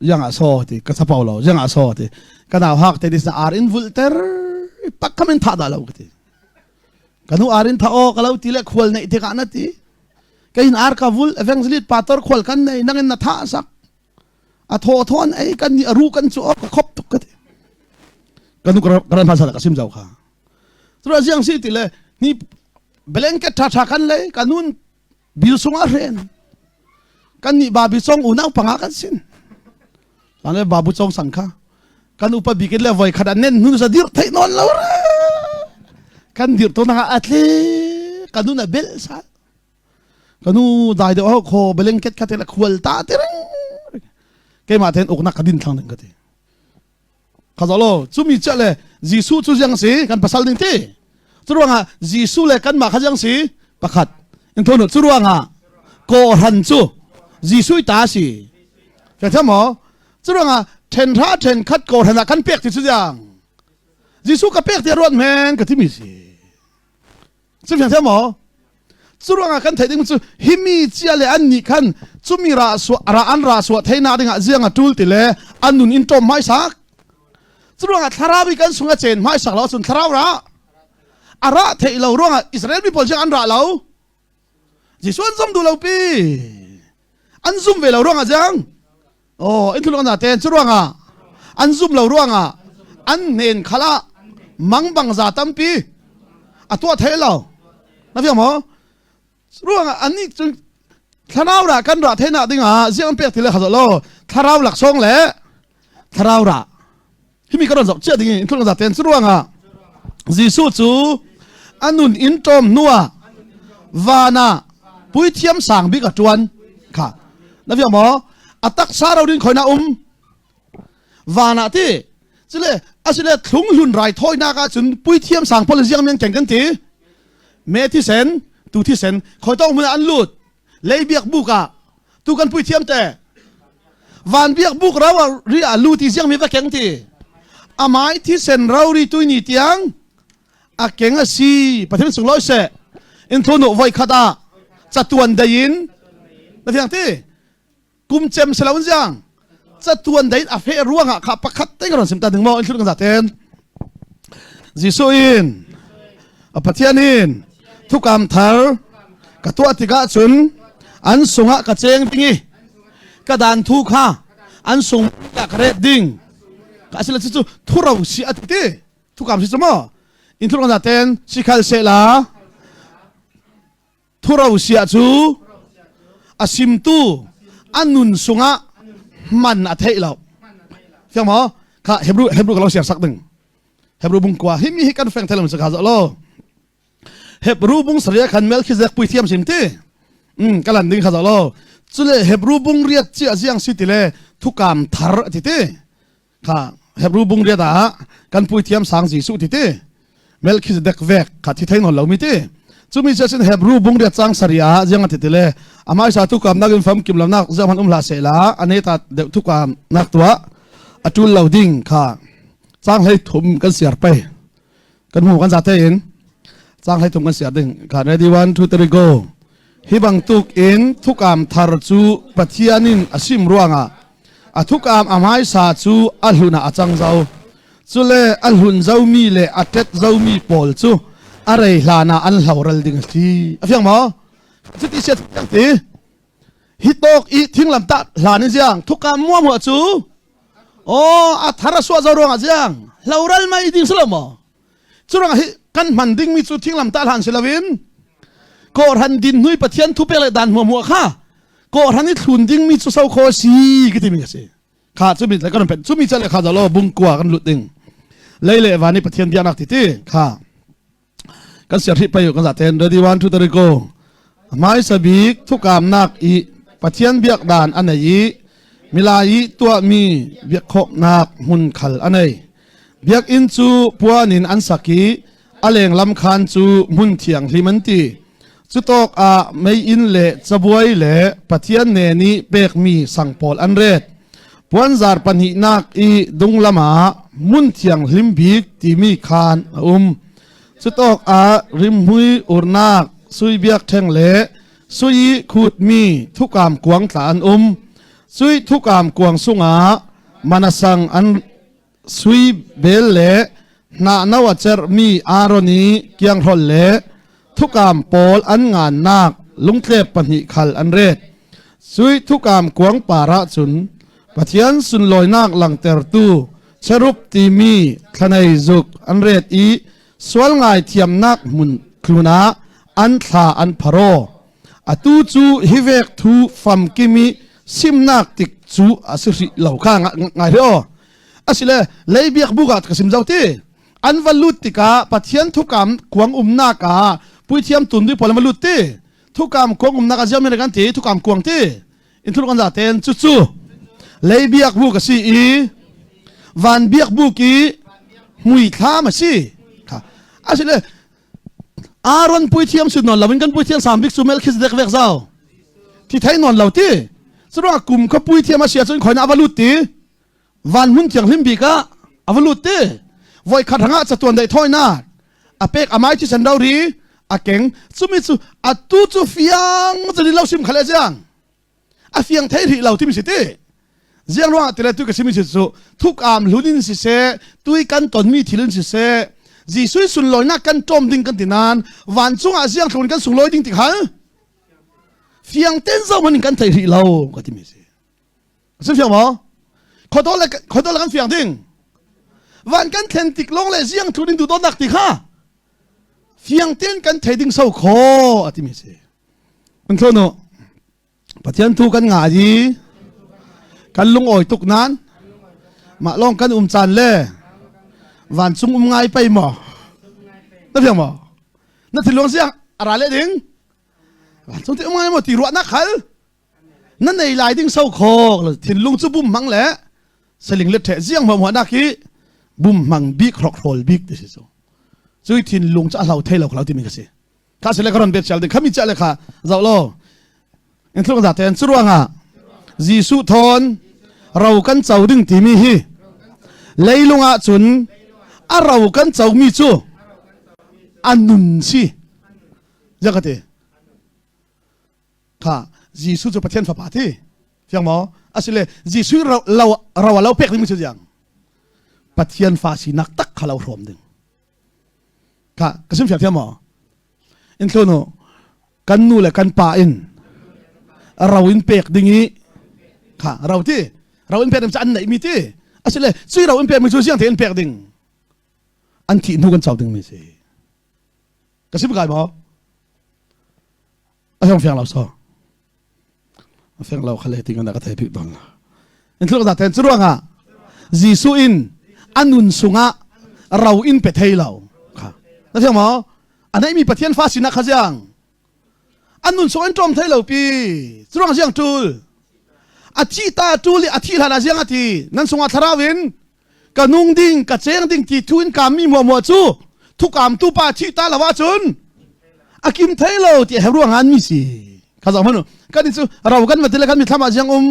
yang a so ti ka sapau lo yang a so ti ka nau hak te dis na ar in vul ter pak kamin tha da lo ka ti kanu ar in tha o ka lo ti le khual nei te ka na ti Kei in ar ka vul evangelist pastor khual kan nei nang in na tha sak a thaw thon ei kan ni aru kan chu ka khop tuk ka ti kanu karan hmasa ka sim zau kha tura ziang si ti le ni blanket tha tha kan le kanun bil sung a hren kan ni babi chong unau panga kan sin Ane babu chong sang kha kan upa bikin le voi khat anen nun sa dir thei non lo re kan dir to na atle kanun a bel sa kanu dai de ho kho blanket kha te la khual ta te reng keimah ten uknak ka din thlang ding ka ti kha lo chumi cha le Jesuh cu ziang si kan pasal ding ti curuangah Jesuh le kanmah kha ziang si pakhat in thonu curuangah kawhran cu Jesuh ta si ka thiam maw curuangah ṭhenhra ṭhenkhat kawhran ah kan pek ti cu ziang Jesuh ka pek ti ruat men ka timi si cu fiang thiam maw cu ruangah kan theih ding cu himi cia le an nih khan cumi ra suah ra an ra suah theina dingah ziang a tul ti le an nun in ṭawm hmaisak cu ruangah thlarau i kan sung a cen hmaisak lo cun thlarau ra a ra theih lo ruangah Israel mi pawl ziang an ra lo Jesuh an zum duh lo pi an zum ve lo ruangah ziang Oh, in thulung na ten cu ruangah an zum lo ruangah an hnen khala mangbang za tampi a tuah thei lo na fiang maw ruangah an nih cun thlarau ra kan ra theina dingah ziang pek ti le kha lo thlarau laksawng le thlarau ra himi ka ron zoh chia ding in thulung za ten cu ruangah Jesuh cu a nun in ṭawm hnuah van ah puithiam sang bik a ṭuan kha na fiang maw a taksa rodin khoina um van ah ti cule Asile thlung hlun raithawinak ahcun puithiam sang pawl ziang men keng kan ti. Me thisen, tu thisen, khoi tong hmun ah an lut. Lei biak buk ah tu kan puithiam te. Van biak buk rau ah ri ah lu ti ziang mi va keng ti. Amai thisen rori tui ni tiang a keng a si. Pathian sung loi se. In thunu voi khat ah catuan dei in na fiang ti. Kum cem si lo in ziang catuan dei a feh ruangah kha pakhat te ka ron sim ta ding maw in thlut kan zaten Jesuh in a Pathian in thukam thar ka tuah tikah cun an sungah ka cheng ding i ka dan thu kha an sung ka ret ding ka asila chu thuro si ati thukam si chu mo in thut kan zaten sikhal se la Thuro sia cu a simtu a nun sungah man a theih lo. Fiang maw? Kha Hebrew Hebrew ka lo siar sak ding. Hebrew bung kwa hi mi hi kan feng thelam sa kha lo. Hebrew bung saria khan Melchizedek pui thiam sim ti. Um kalan ding kha lo. Chule Hebrew bung riat chi aziang si ti le thukam thar ti ti. Kha Hebrew bung riat ah kan puithiam sang Jesuh ti ti Melchizedek vek kha thi thei nawn lomi ti chumi che sin Hebrew bung riat chang saria ziang ti ti le amai sa tu kam nak in fam kim lam nak ziang han um hla se la ane ta deuh thu kam nak tua atul lo ding kha chang hlei thum kan siar pe kan hmu kan zate in chang hlei thum kan siar ding kha ready 1 2 3 go hi bangtuk in thukam thar chu Pathian in asim ruangah a thukam a hmaisa cu a hlun ah a cang zau cule a hlun zomi le a tet zomi pawl cu a rei hlan ah an hloral ding a si a fiang maw cuti sia fiang ti hi tawk i thinglam tah hlan in ziang thukam mua mua cu oh a thar a suah zo ruangah ziang hloral mai ding si lo maw Curang hi kan hman dingmi cu thinglam tah hlan si loin kawhhran din hnui Pathian thu pek le dan hmuah kha kawhhran i thlun dingmi cu so kho si ka timi a si. Kha cu mi kan pen cu mi cale kha zalo bungkua kan lut ding. Lei le van i Pathian biaknak ti ti kha kan siar hrih pai kan zaten ready one two three go. Hmaisa bik thukamnak i Pathian biak dan a nei i milai i tuahmi biakkhawhnak hmun khal a nei. Biakinn cu puan in an sak i a lenglam khaan cu hmun thianghlim an ti. Cutawk ah meiinn le cabuai le Pathian ne nih pekmi sang pawl an ret. Puanzar pahnihnak i dunglam ah hmun thianghlim bik timi khaan a um. Cutawk ah rimhmui urnak sui biakṭheng le sui i khutmi thukam kuang tla an um. Sui thukam kuang sungah manasang an Sui bel le hnahno a cerhmi Aaron i kianghrol le thukam pawl an ngannak lungtlep pahnih khal an ret. Sui thukam kuang par ah cun Pathian sunlawinak langhtertu cherub timi thlanei zuk an ret i sual ngaithiamnak hmun tlun ah an thla an pharo. Atu cu hi vek thu famkim i simnak tik cu a si hrih lo kha ngai ri aw. Asile lei biak buk ah ka sim zau ti. An va lut tikah Pathian thukam kuang umnak ah puithiam tun dui pawl an va lut ti. Thukam kuang umnak ah ziam kan ti thukam kuang ti. In thuluk an za ten cu cu lei biak buk a si i van biak buk i hmuithlam a si. Asile Aaron puithiam si nawn loin kan puithiam sang bik cu Melchizedek vek zau. Thi thei nawn lo ti. Curuang kum kha puithiam a si ahcun khoina a va lut ti. Van hmun thianghlim bik ah a va lut ti. Voi khat rangah catuan daih thawinak a pek amai thisen rori a keng cumi cu atu cu fiang cun lo sim khale ziang a fiang thei rih lo timi si ti ziang ruangah tile tu ka simi si cu thuk am hlun in siseh tui kan tonmi thil in siseh Jesuh sunlawinak kan ṭawm ding kan ti nain vancung ah ziang thlun kan sunglawi ding ti khal fiang ten zo man in kan thei rih lo ka timi si si fiang maw khodol le khodol kan fiang ding van kan thlen tik long le ziang thlun in du dawtnak ti kha fiang ten kan thei ding so kho a timi si An thlo Pathian thu kan ngai i kan lungawi tuk nan mah lawng kan um caan le vancung um ngai pei maw na fiang maw na thinlung siang a ra le ding vancung ti um ngai maw ti ruahnak khal na nei lai ding so khok thinlung cu bum hmang le saling le the ziang hmuah nak hi. Bum hmang bik hrokhrol bik ti si cu. Cui thinlung cu a hlau thei lo khlo timi ka si. Kha sile ka ron bet sial ding khami chia le kha zoh law in thlung za ten curuangah Jesuh thawn ro kan co ding timi hi leilung ah cun a ro kan comi cu a nun si jakate kha Jesuh cu Pathian fapa ti fiang maw asile Jesuh ro ro lo pek ding cu jiang Pathian fa sinak tak kha lo hrawm ding Kha ka sim fiang thiam maw? In thlunu kan nu le kan pa in ro in pek ding i kha ro ti ro in pek ding cu an neih mi ti asile cui ro in pek mi cu siang te in pek ding an thih hnu kan co ding mi si ka sim kai maw a fiang fiang lo so a fiang lo khale ting an ka thei bik don in thluk za ten cu ruangah Jesuh in a nun sungah ro in pe thei lo kha na fiang maw a neimi Pathian fa sinak kha ziang an nun sung in ṭom thei lo pi cu ruang ziang ṭul a thi ta ṭul i a thi hlan ah ziang a ti nan sungah thlarau in ka nung ding ka cheng ding ti thu in kaam mi muah cu thukam tu pa thi ta lo ahcun a kim thei lo ti he ruang an mi si kha zong hmanu kan cu ro kan va tile kan mi thlam ah ziang um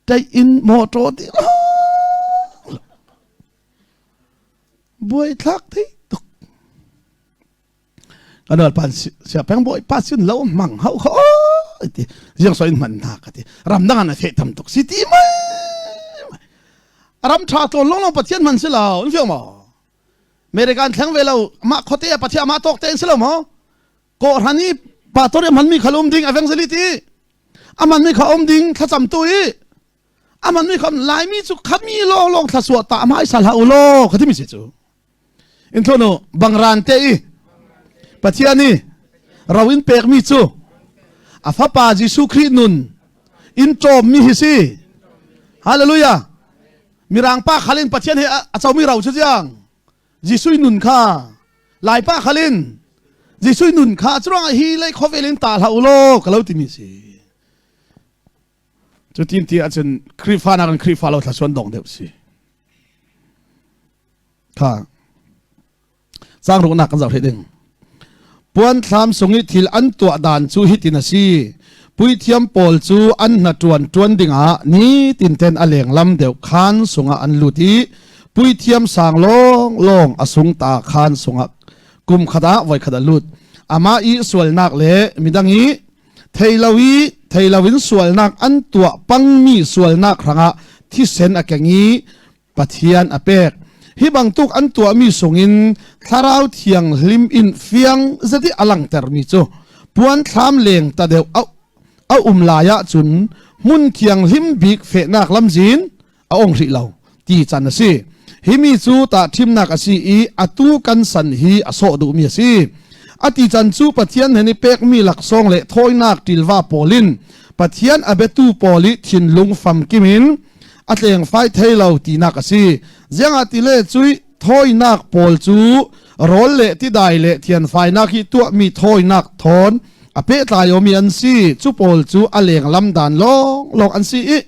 tai in motor ti buai thlak thei tuk Kan pan sia peng bawi pa sin lo mang hau kho ti ziang so in man na ka ti ram dang an fe tam tuk si ti mai ram tha tlawn long long pathian man si lo in fiang maw American thleng ve lo ma khote pathian ma tok te in si lo maw ko rani pastor man mi khalum ding evangelist i aman mi kha om ding thlacam tu i aman mi kham laimi cu khami long long thlasua ta mai sal ha ulo khati mi si chu In thunu bangran te i Pathian i ro in pekmi cu a fapa Jesuh Khrih nun in cawmmi hi si. Hallelujah. Mirang pa khalin Pathian he a comi ro cu ziang Jesuh nun kha Lai pa khalin Jesuh nun kha curuangah hi lei khawvel in ta hlah u law ka lo timi si. Cutin ti ahcun Khrihfa nakin Khrihfa lo thla suan dong deuh si. Kha Changruknak kan zoh hrih ding. Puanthlam sung i thil an tuah dan cu hitin a si. Puithiam pawl cu an hnaṭuan ṭuan dingah nitin ten a lenglam deuh khaan sungah an lut i puithiam sang lawnglawng a sung ta khaan sungah kum khat ah voikhat a lut. Amah i sualnak le midang i thei lo i thei loin sualnak an tuah pangmi sualnak hrangah thisen a keng i Pathian a pek. Hi bantuk an tuahmi sungin Thlarau Thianghlim in fiang zet i a langhtermi cu puanthlam leng ta deuh a um lai ahcun hmun thianghlim bik fehnak lamzin a ong hrih lo ti can a si. Hi mi cu tahṭhimnak a si i atu kan san hi a sawh duhmi a si. A ti can cu Pathian he ni pekmi laksawng le thawinak ṭilva pawl in Pathian a biatu pawl i thinlung famkim in a tlengfai thei lo tinak a si. Ziangah ti le cui thawinak pawl cu rawl le tidai le thianfainak hi tuahmi thawinak thawn a pehtlai omi an si. Cu pawl cu a lenglam dan lawnglawng an si i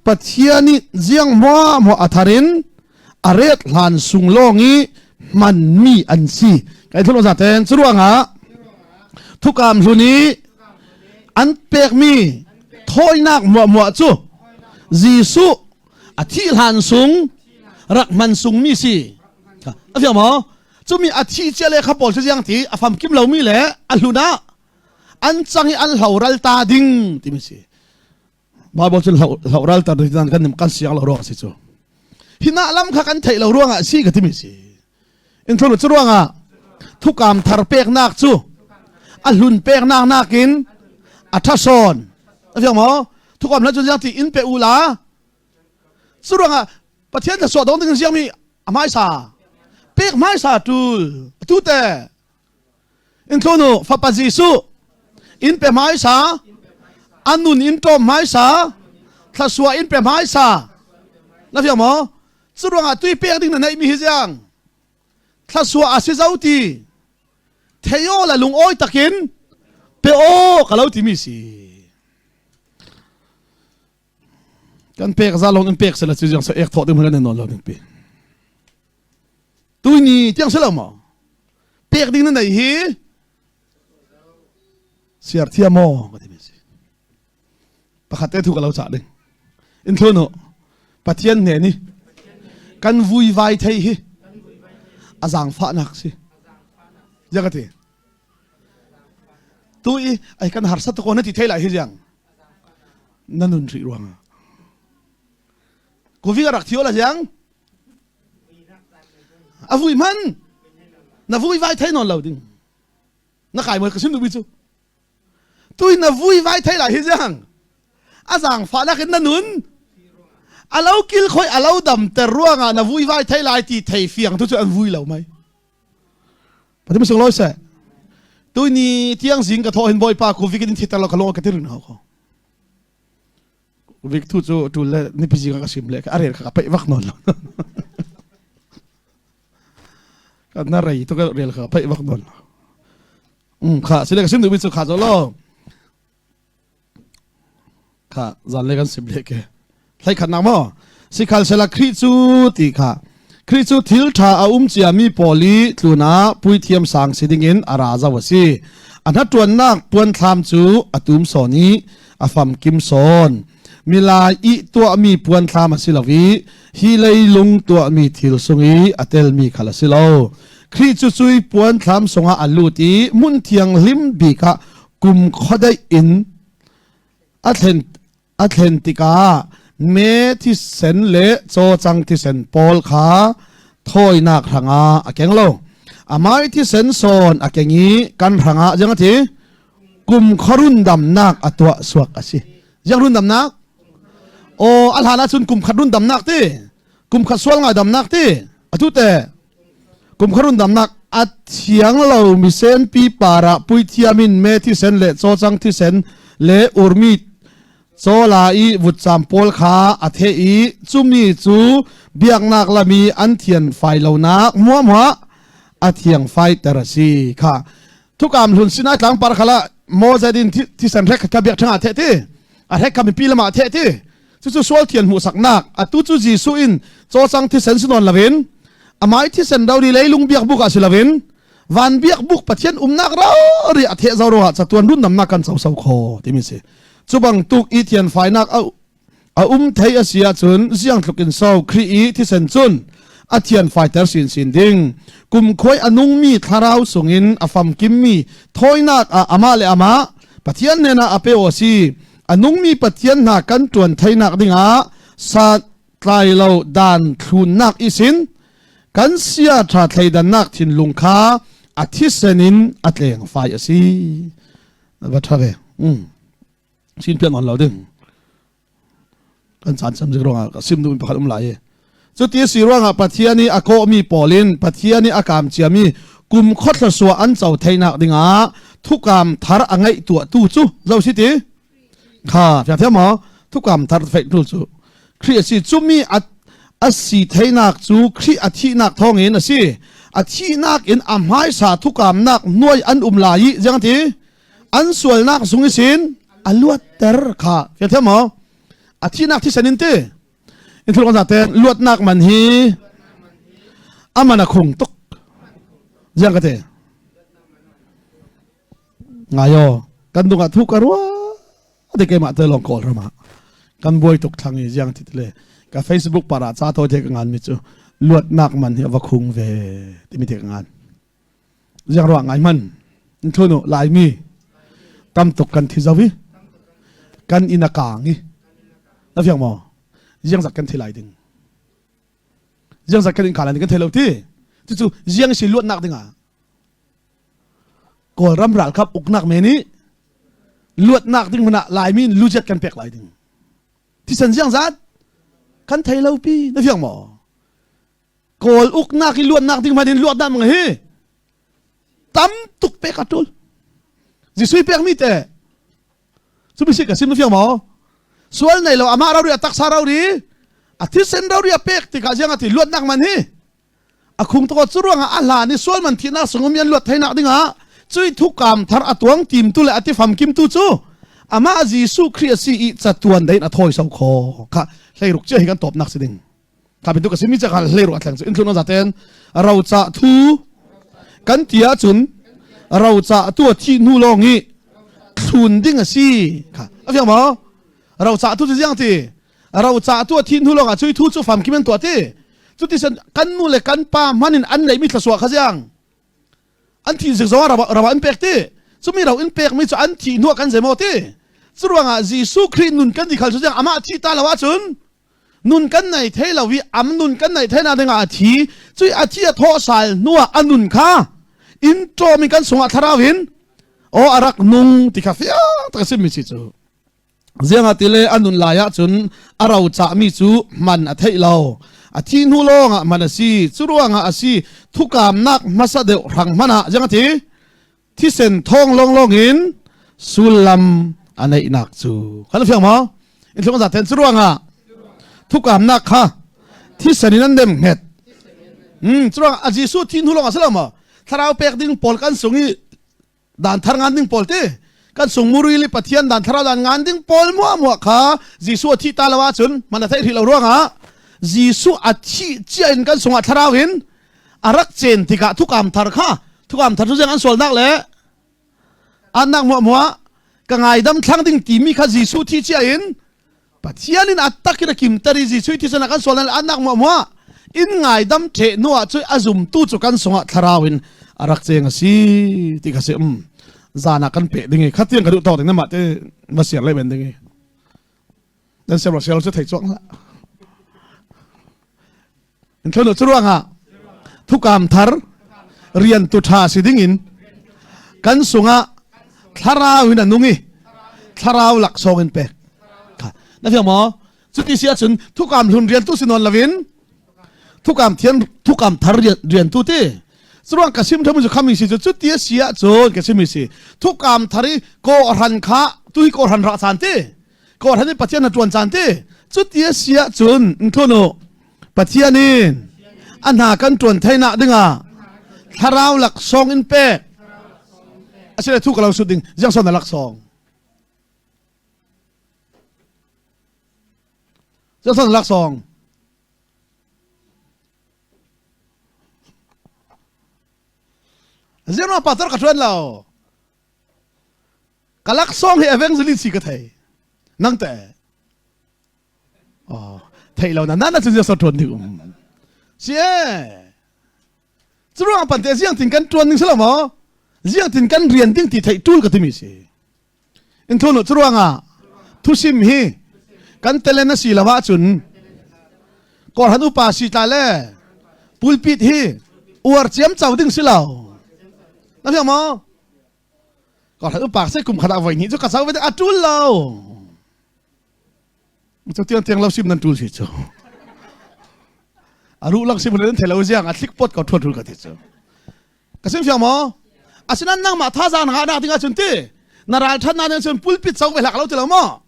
Pathian nih ziang hmuahhmuah a thar in a ret hlan sung lawng i hmanmi an si. Kai thulung zaten cu ruangah thukam hlun i an pekmi thawinak muahmuah cu Jesuh a thih hlan sung rak hman sungmi si. A fiang maw? Cumi a thi cia le kha pawl cu ziang ti a famkim lomi le a hlun ah an cang i an hloral ta ding timi si. Bible cu hloral tar ding kan kan siang lo ruang si cu. Hi na lam kha kan theih lo ruangah si ka timi si. In thulu cu ruangah thukam thar peknak cu a hlun peknak nakin a ṭha sawn. A fiang maw? Thukam hlan cu ziang ti in pe u la. Cu ruangah Pathian tha suah dong ding ziang mi a hmaisa pek hmaisa tul atu te in thlunu fapa Jesuh in pe hmaisa anun in ṭawm hmaisa thlasua in pe hmaisa na fiang maw cu ruangah tui pek ding na neih mi hi ziang thlasua a si zo ti theo la lungawi takin pe aw ka lo timi si kan pek za long in pek sela chu jiang sa ek tho ding hmulan non lo ding pi. Tuini tiang si lo maw? Pek ding na nei hi siar thiam maw ka ti mi si. Pakhat te thu ka lo cah ding. In thlun u. Pathian hne ni kan vui vai thei hi a zaangfahnak si. Zia ka ti. Tu i ai kan harsa to ko na ti thei lai hi ziang. Na nun rih ruangah. Covid a rak thio la ziang. A vui hman. Na vui vai thei nawn lo ding. Na kai mo ka sim duhmi cu. Tui na vui vai thei lai hi ziang. A zaangfah nakin na nun. A lo kil khoi a lo dam ter ruangah na vui vai thei lai ti thei fiang tu cu an vui lo mai. Pathian sung loi seh. Tu ni tiang zing ka thawh hin Bawipa Covid in thitar lo ka lung ka tirin ho ko. Vic thu cu ṭul le nipi zing ah ka sim le a rel kha ka peih vak nawn lo. Ka na rei tu ka rel kha ka peih vak nawn lo. Um kha sile ka sim duhmi cu kha zo lo. Kha zan le kan sim le ke. Hlei khat nak maw? Sikhal sela Khrih cu ti kha. Khrih cu thil ṭha a um ciami pawl i tlun ah puithiam sang si dingin a ra zau a si. A hnaṭuannak puanthlam cu a tum sawn i a famkim sawn. Milai i tuahmi puanthlam a si lo i hi leilung tuahmi thil sung i a telmi khal a si lo. Khrih cu cui puanthlam sungah a lut i hmun thianghlim bik ah kum khuadeih in a thlen A thlen tikah me thisen le cawcang thisen pawl kha thawinak hrangah a keng lo. Amah i thisen sawn a keng i kan hrangah ziang a ti? Kum khuarun damnak a tuah suak a si. Ziang run damnak? Aw a hlan ahcun kum khat run damnak ti. Kum khat sual ngai damnak ti. Atu te kum khat run damnak a thiang lo misenpi parah puithiam in me thisen le cawcang thisen le urmi cawla i vutcam pawl kha a theh i cumi cu biaknak lami an thian fai lonak muamha a thiang fai ter a si kha thukam hlun sinai tlang par khala Moses in thisen hrek kha biak thanga the ti a hrek kha mipi lama the ti Cucu sual thian hmuhsaknak atu cu Jesuh in cawcang thisen si nawn loin amai thisen rori leilung biakbuk ah si loin van biakbuk Pathian umnak rori a theh zo ruangah chatuan runnamnak kan co so kho timi si. Cu bangtuk i thian fainak a a um thei a si ahcun ziang tluk in so Khrih i thisen cun a thian faiter sinsin ding. Kumkhuai a nungmi thlarau sungin a famkimmi thawinak ah amah le amah Pathian hnenah a pe aw si. A nungmi Pathian hna kan ṭuan theinak dingah sa tlai lo dan thlunnak isin kan sia ṭha thleidannak thinlung kha a thisen in a tleng fai a si. Va ṭha ve. Mm. Sin pian on lo ding. Kan caan cam zik ruangah ka sim duhmi pakhat um lai i. Cuti si ruangah Pathian i a kawhmi pawl in Pathian i a kaam ciami kum khawthlasua an co theinak dingah thukam thar a ngeih tuahtu cu zo si ti kha fiang thiam maw thukam thar feih tu cu Khrih a si cumi a a si theinak cu Khrih a thihnak thawngin a si a thihnak in a hmaisa thukamnak nuai an um lai i ziang ti an sualnak zung isin a luatter kha fiang thiam maw a thihnak thisen in ti in thil kan te luatnak man hi aman a khung tuk ziang ka te ngayo kan dung ah thu ka rua te ke ma te long kawl rama kan buai tuk thlang i ziang ti le ka facebook para cha to te ka ngan mi chu luatnak man hi ava khung ve ti mi te ka ngan Ziang ruah ngai man in thunu Laimi tam tuk kan thi zo i kan inn a kaang i na fiang maw ziang zat kan thi lai ding ziang zat kan in ka lai ding kan thei lo ti cucu ziang si luatnak dingah Kawlram ralkap uknak men i luatnak ding hmun ah Laimi in lujet kan pek lai ding thisen ziang zat kan thei lo pi na fiang maw Kawl uknak i luatnak ding hmanh in luatnak mang hi tam tuk pek a tul. Jesuh pekmi te cu bisi ka sim na fiang maw? Sual nei lo amah rori a taksa rori a thisen rori a pek tikah ziang ati luatnak man hi a khung to cu ruangah a hlan i sual man thihnak sungum yan luat theinak dingah cui thukam thar a tuang tim tu le ati fam kim tu cu amah Jesuh Khrih a si i chatuan dain a thawi so kho kha hleiruk chia hi kan topnak si ding. Tha bintu ka simi cha khal hlei ru athleng chu in thlun zaten roca thu kan ti ahcun roca tu a thi hnu lawng i thlun ding a si kha a fiang maw roca tu cu ziang ti roca tu a thi hnu lawng ah cui thu cu famkim an tuah ti cuti san kan nu le kan pa hman in an neihmi thlasua kha ziang an thi zik zong ah rawa in pek ti cumi ro in pek mi cu an thi hnu ah kan zeimaw ti curuangah Jesuh Khrih nun kan ti khal cu ziang amah thi ta lo ahcun nun kan nei thei lo i am nun kan nei thei na dingah a thi cui a thi a thawh sal hnuah a nun kha in ṭawm in kan sungah thlarau in aw a rak nung ti kha fiang tak a sim mi si cu ziangah tile a nun lai ahcun a ro cahmi cu man a theih lo a thi hnu lawngah man a si cu ruangah a si thukamnak hmasa deuh hrang hmanh ah ziang a thi thisen thawng lawnglawng in sullam a neihnak cu kan fiang maw in thlung za ten cu ruangah thukamnak kha thisen in an dem hnget hmm cu ruangah a Jesuh thi hnu lawng a si lo maw thlarau pek ding pawl kan sung i dan thar ngan ding pawl ti kan sung muri li pathian dan thlarau dan ngan ding pawl mua mua kha Jesuh a thi ta lo ahcun man a theih rih lo ruangah Jesuh a thi cia in kan sungah thlarau in a rak cen tikah thukam thar kha thukam thar cu zeng an sualnak le annak muah muah ka ngaidam thlang ding timi kha Jesuh thi cia in Pathian in a tak in a kimter i Jesuh thisen ah kan sualnak le annak muah muah in ngaidam ṭheh hnu ah cu a zumtu cu kan sungah thlarau in a rak ceng a si ti kha si um zan ah kan peh ding i khatiang ka duh tawk ding na mah te va siar le ben ding i nan siar siar cu thei chuak hlah In thlo cu ruangah thukam thar rian tu ṭha si ding in kan sungah thlarau in a nung i thlarau laksawng in pek kha na fiang maw cuti si ahcun thukam hlun rian tu si nawn loin thukam thian thukam thar rian tu ti curuang ka sim thamu cu khami si cu cuti a si ahcun ka simi si thukam thar i kawhran kha tu hi kawhran ra caan ti kawhran i Pathian na ṭuan caan ti cuti a si ahcun thun u Pathian in a hna kan ṭuan theinak dingah thlarau laksawng in pek asile thu ka lo sut ding ziang son na laksawng ziang son na laksawng ziang ma pastor ka ṭuan lo ka laksawng hi evangelist si ka thei nang te oh thei lo na na cu so ṭuan ding um si e curuang pan te ziang tin kan ṭuan ding si lo maw ziang tin kan rian ding ti theih ṭul ka timi si in thunu curuangah thusim hi kan telen a si lo ahcun kawrhan upa si tla le pulpit hi uar ciam co ding si lo na fiang maw Ka upa se kum khat ah voi hnih cu ka sau ve a tul lo. Cu tiang tiang lo sim nan tul si cu. A ruh lang sim nan thei lo ziang a thlik pot ko thuan thul ka ti cu. Ka sim fiang maw? Asinan nangmah thazaang na ngah ding ahcun ti na ral that na ding cun pulpit so ve hlak lo ti lo maw?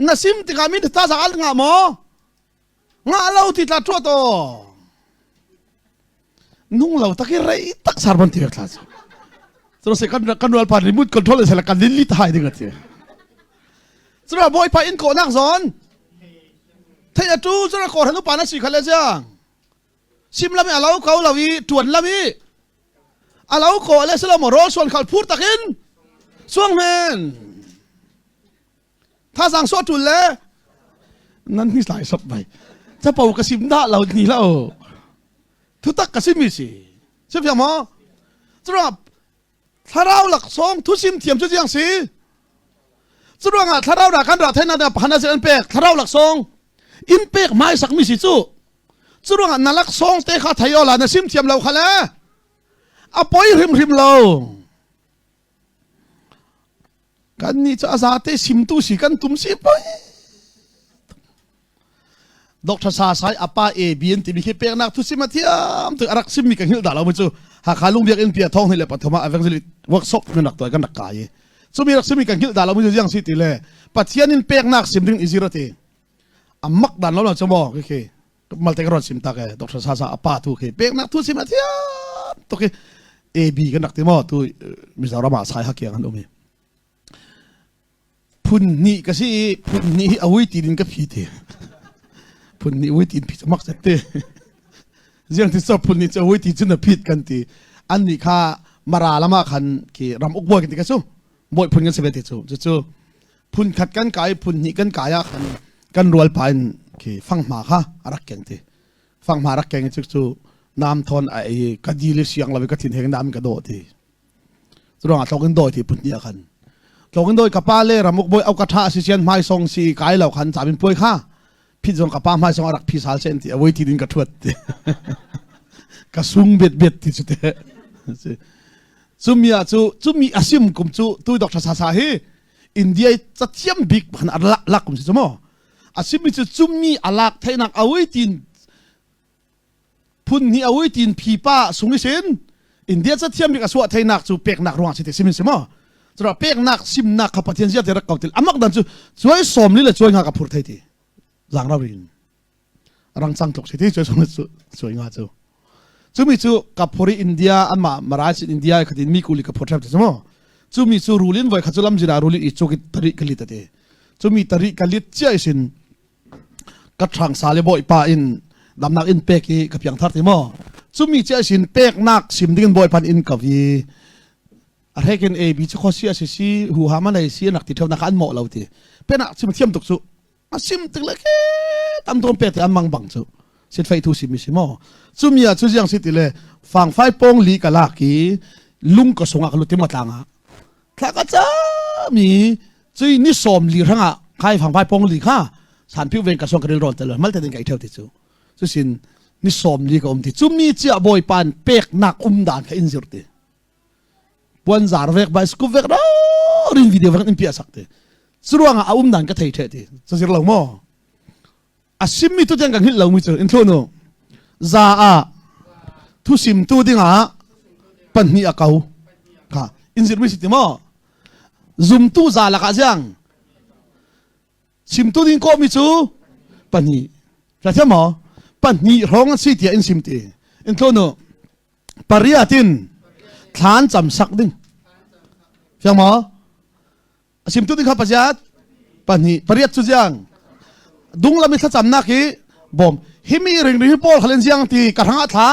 Na sim tikah mi thazaang al ngah maw? Ngah lo ti tla ṭuat aw. Nung lo tak i rei tak sar ban ti thla cu. Cu se kan kan rual pa remote control se la kan lin li thai ding ati. Cu bawipa in ko nak zon. Thei atu cu ko han upa na si khale jiang. Sim lam i alo ko lo i tuan lam i alo ko le selo mo rol suan khal phur takin suang men. Thazang sawh ṭul le nan ni lai sop bai. Capo ka sim dah lo ni lo. Thutak ka simi si. Si fiang maw? Curuangah thlarau laksawng thusim thiam cu ziang si? Curuangah thlarau dah kan ra theina dah pahana an pek thlarau laksawng in pek mai sak mi si cu. Curuangah na laksawng te kha thei la na sim thiam lo kha le a poi hrimhrim lo. Kan nih cu a zate simtu si kan tum si poi. Dr. Sa Sai apa A B an timi khi peknak thu sim a thiam tu a rak simmi ka hngilh dah lo mu cu Hakha lungbiak in pia thong ni le pathum ah evangelist workshop kan rak tuah kan rak kai i cumi rak simi ka hngilh dah lo mu cu ziang si ti le Pathian in peknak sim ding izir ati a mak dan lo lo chu maw khi khi malte ka ron sim tak e Dr. Sa Sa apa tu khi peknak thu sim a thiam to khi A B kan rak ti maw tu Mizoram ah sai hakiang an um i phun hnih ka si i phun hnih hi a hui ti din ka phi ti. Phun nih ui tin phit mak te. Ziang ti so phun nih cu ui ti cun a phit kan ti. An nih kha Mara lama khan ki ram uk bawi kan ti ka cu. Bawi phun kan si ve ti cu. Cucu phun khat kan kai phun hnih kan kai ah khan kan rual pa in khi fanghma kha a rak keng ti. Fanghma rak keng cu cu nam thon a ei ka dil i siang lo i ka thin heng nam ka dawh ti. Curuangah tlok in dawi ti phun hnih ah khan. Tlok in dawi ka pa le ramuk bawi au ka tha si sian hmai song si kai lo khan camin puai kha phit zong ka pa hmai song a rak phi sal sen ti awoi ti din ka thuat ti. Ka sung bet bet ti cu te. Cumi ah cu cumi asim kum cu tu Dr. Sasa hi India cathiam bik khan a lak kum si cu maw. Asimi cu cumi alak theihnak awoi tin phun hnih a ui tin phipa sung i sin India cathiam bik a suah theinak cu peknak ruang si te simin si maw cura peknak simnak kha Pathian zia te rak ko til amak dan cu cuai som li le cuai nga ka phur thei ti zang ra rin rang chang tluk si ti cuai som le cuai nga cu cumi cu ka phuri India anma Marai sin India khatin mi kuli ka phur thep ti maw cumi cu rulin voi kha cu lam jina rulin i chuk tari kalit ate cumi tari kalit chia isin ka ṭhang sa le bawipa in damnak in pek i ka piangthar ti maw cumi cu sin peknak sim ding in bawipa in ka vi a hrekin a b cu khosi a si si hu ha ma nei si nak ti theu na ka an mawh lo ti penak chim thiam tuk cu a sim tik le ke tam tom pek ti an mang bang cu sit fei thu sim mi si maw cumi ah cu ziang si ti le fangfai pong li ka lak i lung ka sungah ka lu tim tlang ah thla ka cami cui ni sawm li hrangah khai fangfai pong li kha san phiu ven ka song ka ril rawn tel mal te ding kai theu ti cu cu sin ni sawm li ka um ti cumi chia bawi pan pek nak um dan kha in zir ti puan zar vek bai scoop vek ro rin video vek in pia sak ti curuangah a um dan ka thei the ti cu zir lo mo a simmi tu tiang ka hngilh lomi cu in thlu za ah thu simtu dingah pahnih a ko kha in zirmi si ti maw zumtu za lakah ziang simtu ding kawhmi cu pahnih ka thiam maw pahnih hrawng an si tiah in sim ti in thlu nu pariat in thlan cam sak ding fiang maw A simtu ding kha paziat pahnih pariat cu ziang dunglam i thlacamnak hi bawm himi ringri hi pawl khalin ziang ti ka hrangah thla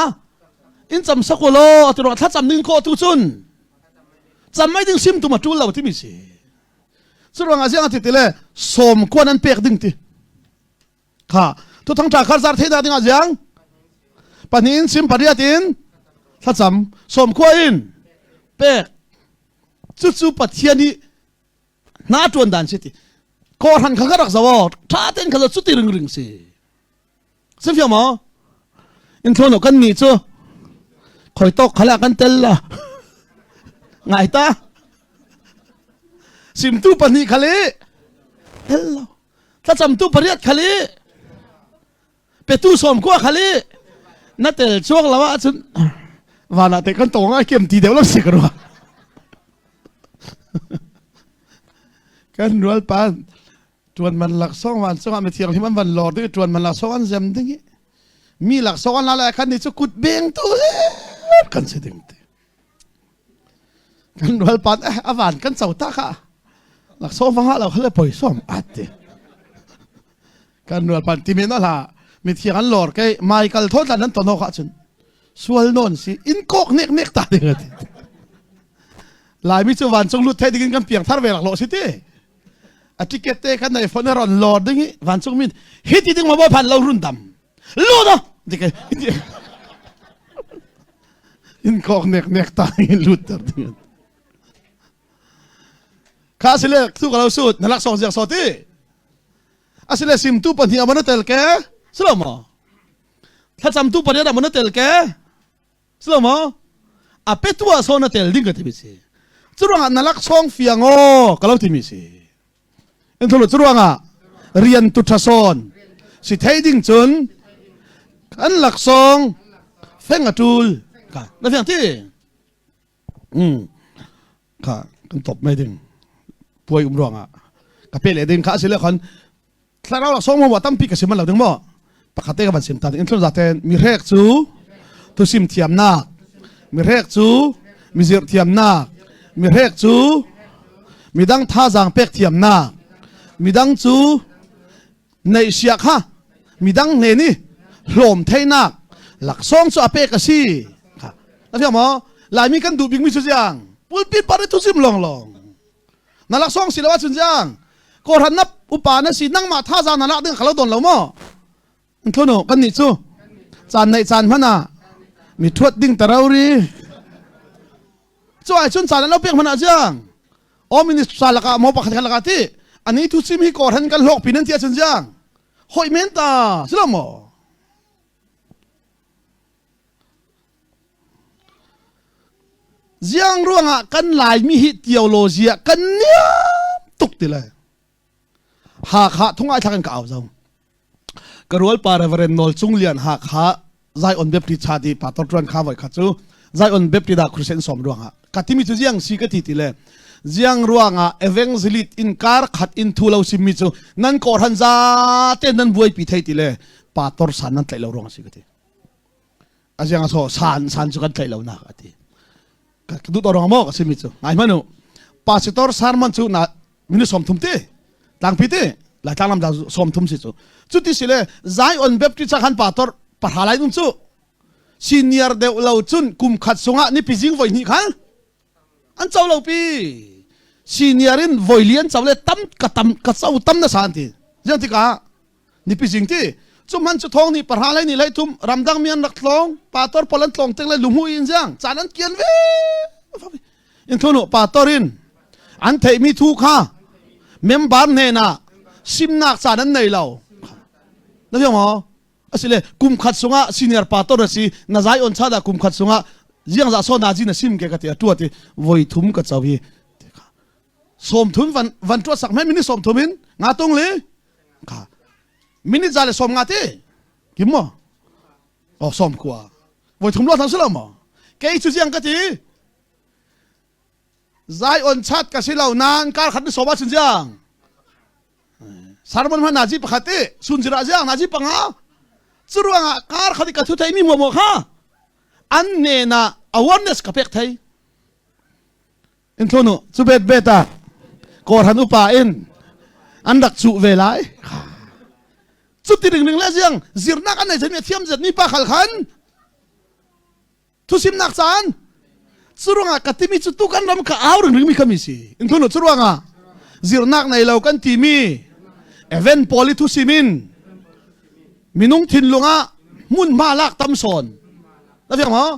in cam sak law ati ruang thlacam ding ko tu cun cam mai ding sim tu ma tul lo timi si cu ruangah ziang ati tile sawm kuan an pek ding ti kha tu thang tha khar zar theina ding ah ziang pahnih in sim pariat in thlacam sawm khua in pek cucu Pathian i hna ṭuan dan si ti kawhhran kha ka rak zo ṭha tein kha cu ti ring ring si si fiang maw in thlono kan nih cu khoi tok khala kan tel la ngai ta simtu pahnih khali tel lo thlacamtu pariat khali petu sawm kua khali na tel chuak lo ahcun van ah te kan tawng ai kem ti deuh lo si ka rua kan rual pa tuan man laksawng van cungah mi thianghlim an van lor ding tuan man laksawng an zem ding i mi laksawng an la lai khan ni cu kut beng tu kan si ding ti kan rual pan eh avan kan co ta kha laksawng vanga lo khale poi som at ti kan rual pan ti men ala mi thiang an lor ke Michael thot lan an tono kha chun sual non si in kok nek nek ta ding ati Laimi cu vancung lut thei ding in kan piang thar ve lak lo si ti a ticket te kan nei phone ron lor ding i vancung min hi ti ding ma bo phan lo run dam lut ah dike in kok nek nek ta in lut ter ding kha sile tu ka lo sut na lak song ziak so ti asile simtu pahnih amana tel ke silo maw thlacamtu pariat amana tel ke silo maw a petu ah so na tel ding ka timi si curuangah na laksawng fiang aw ka lo timi si in thulu curuangah rian tu tha sawn si thei ding cun kan laksawng feng a tul ka na fiang ti mm kha kan top mai ding puai um ruangah ka pe le ding kha asile khon thlarau laksawng mo tampi ka sim lo ding mo pakhat te ka van sim ta ding in thlun zaten mi hrek cu tu sim thiamnak mi hrek cu mi zir thiamnak mi hrek cu midang thazaang pek thiamnak midang cu neihsia kha. Midang hne nih hlawm theinak laksawng cu a pek a si. Kha. Na fiang maw? Laimi kan duh bikmi cu ziang? Pulpit par i thusim lawnglawng. Na laksawng si lo ahcun ziang? Kawhran na upa na si nangmah thazaang na lak ding ka lo dawn lo maw? Thunu kan nih cu caan neih caan hmanh ah mi thuat ding taro ri. Cu ai cun caan an lo pek hmanh ah ziang? O minister lakah maw pakhat khat lakah ti ani thu sim hi kawhran kan hlawk pi nan ti ahcun ziang? Hoi men ta si lo maw? Ziang ruangah kan Laimi hi theology ah kan niam tuk ti le Hakha thungai thlak in ka au zo. Ka rual pa Reverend Nawl Cung Lian Hakha Zion Baptist Chadi pastor tuan kha voi kha cu Zion Baptist ah Christian som ruangah ka timi cu ziang si ka ti ti le ziang ruangah evangelist in kar khat in thu lo simmi cu nan kawhran za te nan buaipi thei ti le pastor san nan tlaih lo ruang si ka ti. A ziang a so san san cu kan tlaih lo nak a ti. Ka duh to rong maw ka simi cu ngai hmanu pastor sermon cu na minute 30 te tlangpi te laitlang lam 30 si cu cuti si le Zion Baptist khan pastor pahra lai um cu senior deuh lo cun kum khat sungah ni pizing voi hnih khan an co lo pi senior in voi li an co le tam ka tam ka co tam na san ti ziang tikah nipi zing ti cu man cu thong ni pahra lei ni lei thum ramdang mi an rak tlong pastor pawl an tlong teng le lumu in ziang caan an kian ve in thunu pastor in an theih mi thu kha member hnenah simnak caan an nei lo na fiang maw asile kum khat sungah senior pastor a si na zai on cha da kum khat sungah ziang za so na ji na sim ke ka ti a tua ti voi thum ka chawi 30 van van tua sak me mini 30 in nga tung le kha minute za le 50 te kim mo oh som kwa voi thum lo thang silo mo kei chu jiang ka ti zai on chat ka si lo nan kar khat ni soba chin jiang sarmon ma naji pakhat e sun jira jiang naji panga churuanga kar khat ka thu thei mi mo mo kha an ne na awareness ka pek thei In thunu cu bet bet ah kawhran upa in an rak cuh ve lai. Cuti ring ring le ziang zirnak an nei mi thiam zet mi pa khal khan thusimnak caan curuangah ka timi cu tu kan ram ka au ring ring mi kami si. In thunu curuangah zirnak nei lo kan timi event pawl i thusim in minung thinlung ah hmunhma lak tam sawn. Na fiang maw?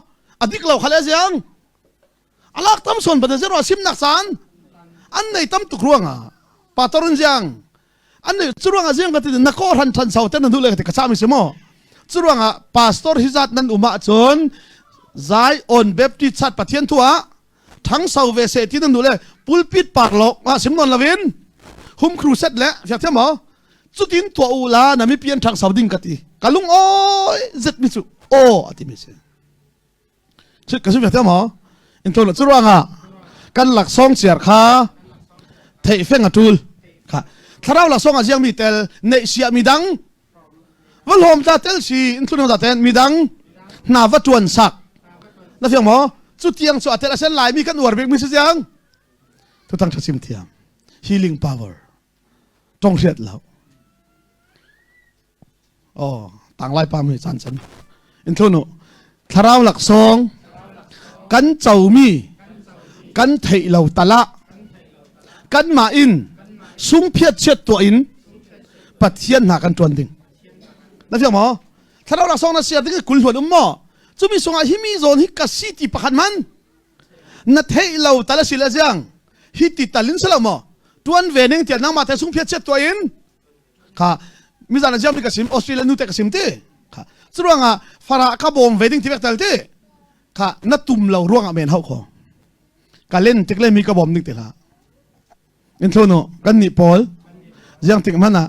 A dik lo khal e ziang alak tam son ban zero simnak caan an nei tam tuk ruangah pastor in ziang an nei curuangah ziang ka ti na ko ran than sau ten nu le ka ka mi si mo curuangah pastor hi zat nan uma cun Zion Baptist chat Pathian thu ah thang sau ve se ti nan nu le pulpit par lo ma sim non lovin hum crusade le fiak thiam mo cutin tua u la na mi pian thang sau ding ka ti kalung oi zet mi chu o ati mi si Ka si ve maw? In thlun cu ruangah kan laksawng ciar kha theih feng a tul. Kha thlarau laksawng a ziang mi tel neih sia mi dang va hlawm ta tel si in thlun ta ten mi dang hna va tuan sak. Na fiang maw? Cu tiang cu a tel a sen lai mi kan uar bik mi si ziang. Tutang tha sim thiam. Healing power. Tong hriat lo. Oh, tanglai pa mi chan chan. In thunu thlarau laksawng kan comi kan theih lo tala kan mah in sungphiat chiat tuah in Pathian hna kan tuan ding. Na fiang maw? Thlarau laksawng na siar ding kul hluan um maw? Cumi sungah hi mi zawn hi ka si ti pakhat man na theih lo tal a si le ziang hi ti tal in si lo maw? Tuan ve ning tiah nangmah te sungphiat chiat tuah in kha mizan a ziam ka sim Australia nu te ka sim ti kha curuangah farah ka bawm ve ding ti vek tal ti kha na tum lo ruangah men hau kho ka len tik le mi ka bawm ding ti hlah in thunu kan nih pawl ziang tik mana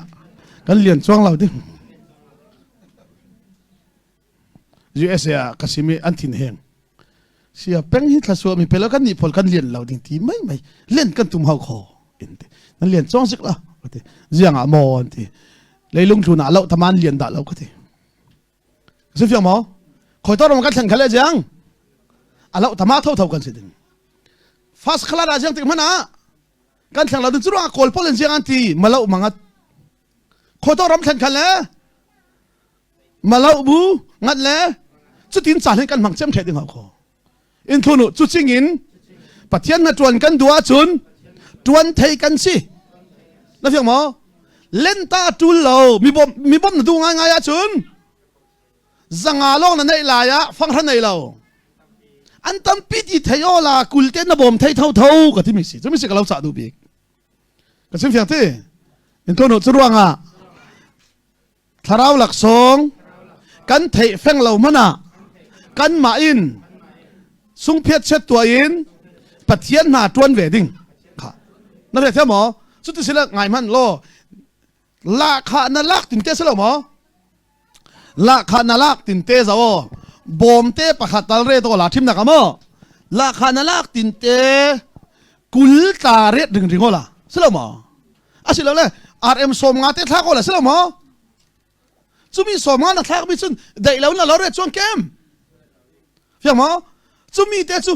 kan lian chuang lo ding USA ah ka simi an thin heng sia peng hi thlasua mi pelo kan nih pawl kan lian lo ding ti mai mai len kan tum hau kho in ti nan lian chong sik la ka ti ziang ah maw an ti leilung thlun ah lo taman lian dah lo ka ti si fiang maw khoi to rom kan thlen khale jiang alo tama tho tho kan si ding first class ah jiang tik mana kan thleng lo ding chu kawl pol in jiang an ti malo mangat khoi to ram thlen khale. Malo bu ngat le cutin caan hin kan hmang cem the ding hau kho. In thunu cu cing in Pathian na tuan kan duh ahcun tuan thei kan si. Na fiang maw? Lenta tul lo mi bom mi bom na duh ngai ngai ahcun zanga lawng na neih lai ah fanghra nei lo. An tampi ti thei aw la kul te na bawm thei tho tho ka ti mi si. Cu mi si ka lo cah duh bik. Ka chim fiang ti. In thunu cu ruangah Thlarau laksawng kan theih feng lo hmanh ah kanmah in sungphiat chiat tuah in Pathian hna ṭuan ve ding kha na thei thiam maw? Cuti si le ngai hmanh law lahkhah na lak tin te si lo maw? Lahkhah na lak tin te zo bawmte pakhat tal re to la thim nak maw? Lahkhah na lak tin te kul tla ret ring ring la si lo maw? Asilole RM 50 te thlak la si lo maw? Cumi 50 na thlak mi cun deih lo na lo re chuan kem. Fiang maw? Cumi te cu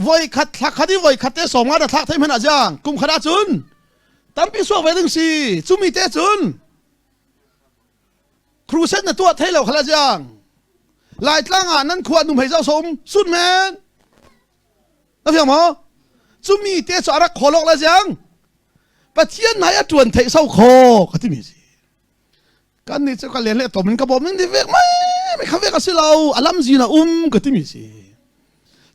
voi khat thlak khat i voi khat te 50 na thlak thei hmanh ah jiang kum khat ah cun tampi suak ve ding si. Cumi te cun crusade na tuah thei lo khala jiang. Laitlang ah nan khua num hei zau som sun men. Na fiang maw? Cumi te cu a rak kholok la ziang. Pathian hmai a ṭuan theih so kho ka timi si. Kan nih cu ka len le tom in ka bawm ning di vek mai mai kha vek a si lo alam zin a um ka timi si.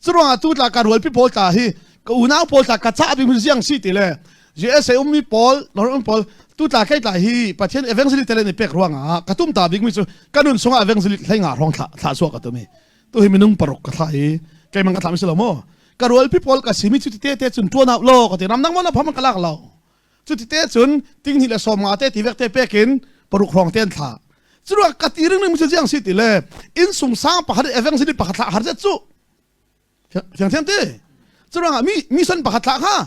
Curuangah tu tla ka rualpi pawl tla hi ka unau pawl tla ka cah bik ziang si ti le USA ummi pawl North um pawl tu tla kai tla hi Pathian evangelist tele ni pek ruangah ka tum ta bik mi cu ka nun chungah evangelist hlei nga hrawng thla thla suak ka tumi tu hi minung paruk ka thla i keimah ka thla mi si lo maw ka rualpi pawl ka simi cu te te cun tuan out lo ka ti ramdang mon pham ka lak lo cu ti te cun ting hnih le 50 te ti vek te pekin paruk hrawng te an thla cu ka ti ring ring cu jiang si ti le inn sung sang pakhat evangelist pakhat thla har zet cu thiang thiang ti cu ruangah mi mission pakhat thla kha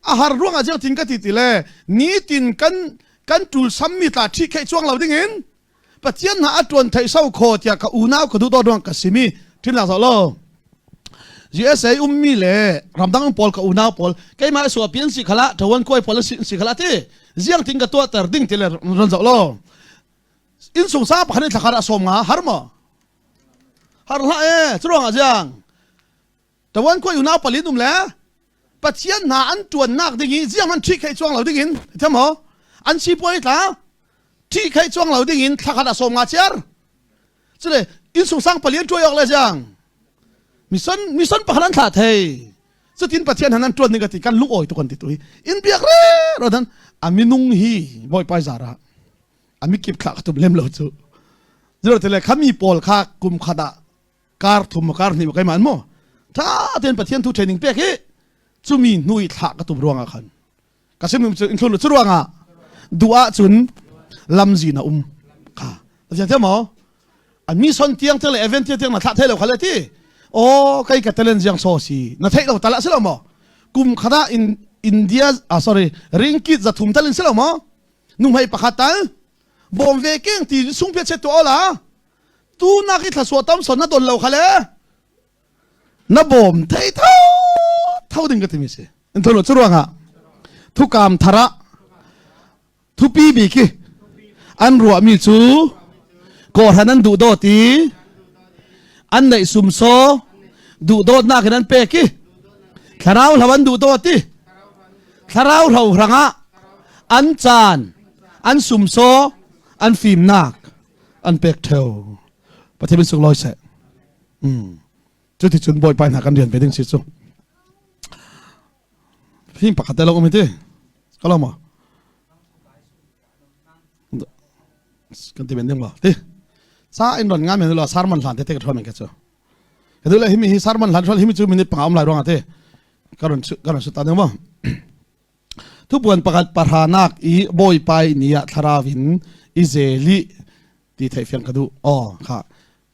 a har ruangah jiang tin ka ti ti le nitin kan kan tul sam mi tla thi khei chuang lo ding in Pathian hna a ṭuan theih so kho tiah ka unau ka duh dawt ruang ka simi ṭhimnak zoh lo USA ummi le ramdang pawl ka unau pawl keimah suah pian si khala ṭawan kuai pawl si khala ti ziang ting ka tuah ter ding ti le ron zoh lo inn sung sa pakhat in thlakhar a sawm nga har maw har hlah e curuang ah ziang Tawan khuai unau palin um le Pathian hna an ṭuannak ding i ziang an ṭhi khei chuang lo ding in thiam ho an sipuai tla ṭhi khei chuang lo ding in thlakhat a 50 chiar cule inn sungsang palian ṭuai awk le ziang mison mison pakhat an thlah thei cutin Pathian han an ṭuan ning ka ti kan lung awi tu kan ti tu hi in biak re ro dan a minung hi bawipai zara a mikip thla ka tum lem lo cu zero tele khami pawl kha kum khat ah kar thum kar hnih keimah an maw tha tein Pathian thu training pek hi cumi hnu i thlah ka tum ruangah khan ka sim cu in thlun cu ruangah duh ahcun lamzin a um kha Pathian thiam maw an mi son tiang tiang le event tiang tiang na thlah thei lo kha le ti o kai ka talent jiang so si na theih lo tala si lo maw kum khada in India ah sorry ringkit 300 talin si lo maw nuhmei pakhat tal bawm ve keng ti sung phe che tu ola Tu nak i thlasua tam son na don lo kha le na bawm thei tho tho ding ka timi si. In tholo cu ruangah thukam thara thupi bi khi an ruahmi cu kawhran an duh dawt i an neih sumsaw duh dawtnak in an pek i thlarau hlo an duh dawt i thlarau hlo hrangah an caan an sumsaw an fimnak an pek theo pathian min sunglawi seh cuti cun bawipa hna kan rian ve ding si cu fim pakhat te lo um ti ka lo ma kan ti men ding ma ti sa in ron nga men lo sarman hlan te te ka thon men ka chu ka du le himi hi sarman hlan thol himi chu minute panga um lai rong ate ka ron ka ron su ta ding ma Thupuan pakhat pahranak i Bawipa ni ah thlarau in i zeli ti theihfiang ka duh. Aw kha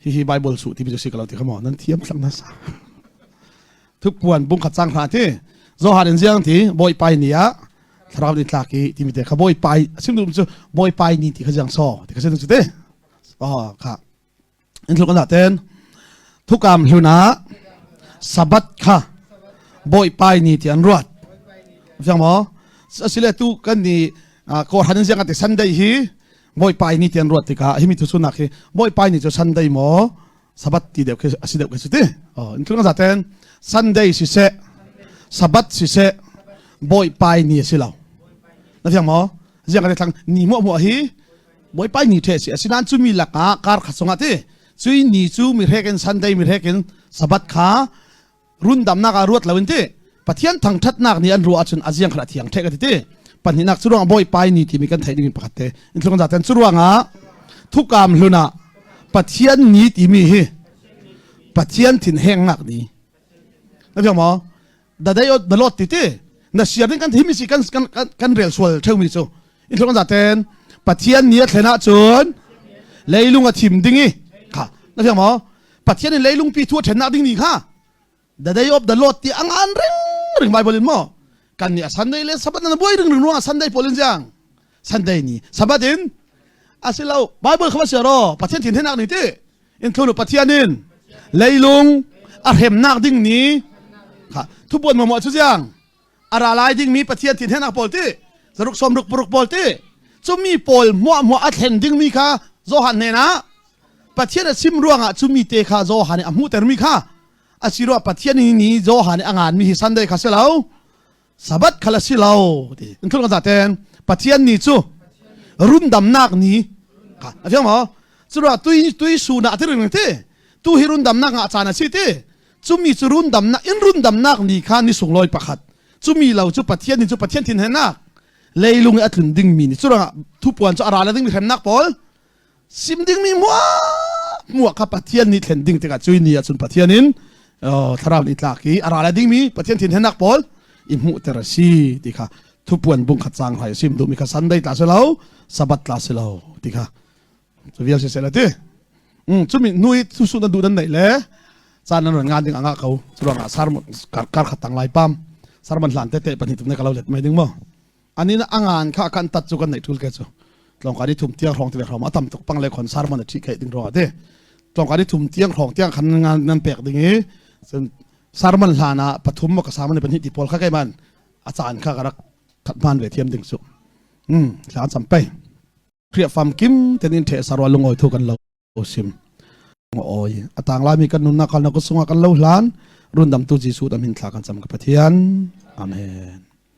hihi Bible su ti mi cu si ka lo ti kha maw nan thiam thlang na sa. Thupuan bung khat cang hna ti Johan in ziang ti Bawipa ni ah thlarau ni tlak i ti mi te kha Bawipa sim duh cu Bawipa ni ti kha ziang so ti kha sim cu te. Aw kha In tluk an ten thukam hlun ah Sabbath kha Bawipa ni ti an ruat. Fiang maw? Asile tu kan ni kawhran in ziang ati Sunday hi Bawipa ni tian ruat tikah himi thusunak hi Bawipa ni cu Sunday maw Sabbath ti deuh khi asi deuh khi si ti. Oh, in tlung zaten Sunday siseh Sabbath siseh Bawipa ni a si lo. Na fiang maw? Ziang ka thlang ni muah muah hi Bawipa ni the si asinain cu mi lakah kar khat sungah ti cui ni cu mi hrek in Sunday mi hrek in Sabbath kha rundamnak ah ruat loin ti Pathian thangthatnak nih an ruah ahcun a ziang kha a thiang thek ti ti pahnihnak cu ruang Bawipa ni timi kan theih ding pakhat te in thlung zaten cu ruangah thukam hlun ah Pathian ni timi hi Pathian thin hengnak ni na fiang maw the day of the Lord ti ti na siar ding kan thimi si kan kan kan rel sual theumi cu in thlung zaten Pathian ni a thlen ahcun leilung a thim ding i kha na fiang maw Pathian in leilung pi thu a ṭhennak ding ni kha the day of the Lord ti a ngan ring ring Bible in maw kan nih a Sunday le Sabbath na buai ring ring ruang Sunday pawl in jiang Sunday ni Sabbath in asilo Bible kha sia ro Pathian thin henak ni ti in thulu Pathian in leilung a hremnak ding ni kha thubuan mo mo chu jiang a ra lai dingmi Pathian thin henak pawl ti zaruk som ruk paruk pawl ti cumi pawl muah muah a thlen dingmi kha Johan hnenah Pathian a chim ruangah cumi te kha Johan nih a hmuhtermi kha a si ruah Pathian ni Johan nih a nganmi hi Sunday kha si lo Sabbath kha la si lo ti in thul kan zaten Pathian ni cu rundamnak ni kha a fiang maw cu ruah tui tui su na ti ring ti tu hi rundamnak nga caan a si ti cumi cu rundamnak in rundamnak ni kha ni sunglawi pakhat cumi lo cu Pathian ni cu Pathian thin henak leilung i a tlun dingmi ni curangah thupuan cu a ra le dingmi hremnak pawl sim dingmi muah muah kha Pathian nih thlen ding tikah cui ni ahcun Pathian in thlarau nih tlak i a ra le dingmi Pathian thin henak pawl i hmuhter a si ti kha thupuan bung kha cang hlai sim duhmi kha Sunday tla si lo Sabbath tla si lo ti kha cu vial si seh ti cumi nu i thusu na duh nan neih le caan nan ron ngan ding anga ko cu ruangah sarmon kar kar khat tang lai pam sarmon hlan te te pahnih tum ne ka lo let mai ding mo anin angan kha kan tat chu kan nei thul ke chu tlong ka ni thum tiang rong te rom atam tuk pang le khon sarmon a thi khai ding ro te tlong ka ni thum tiang rong tiang khan ngan nan pek ding i sarmon hlan ah pathum mo ka sarmon pahnih ti pawl kha kai man a caan kha ka rak khat man ve thiam ding chu thla cham pe Khrihfam kim ten in the sarwa lungawi thu kan lo sim oi atang lai mi kan nunnak kalnak sungah kan lo hlan rundam tu Jesuh dam hin thla kan cam ka Pathian amen.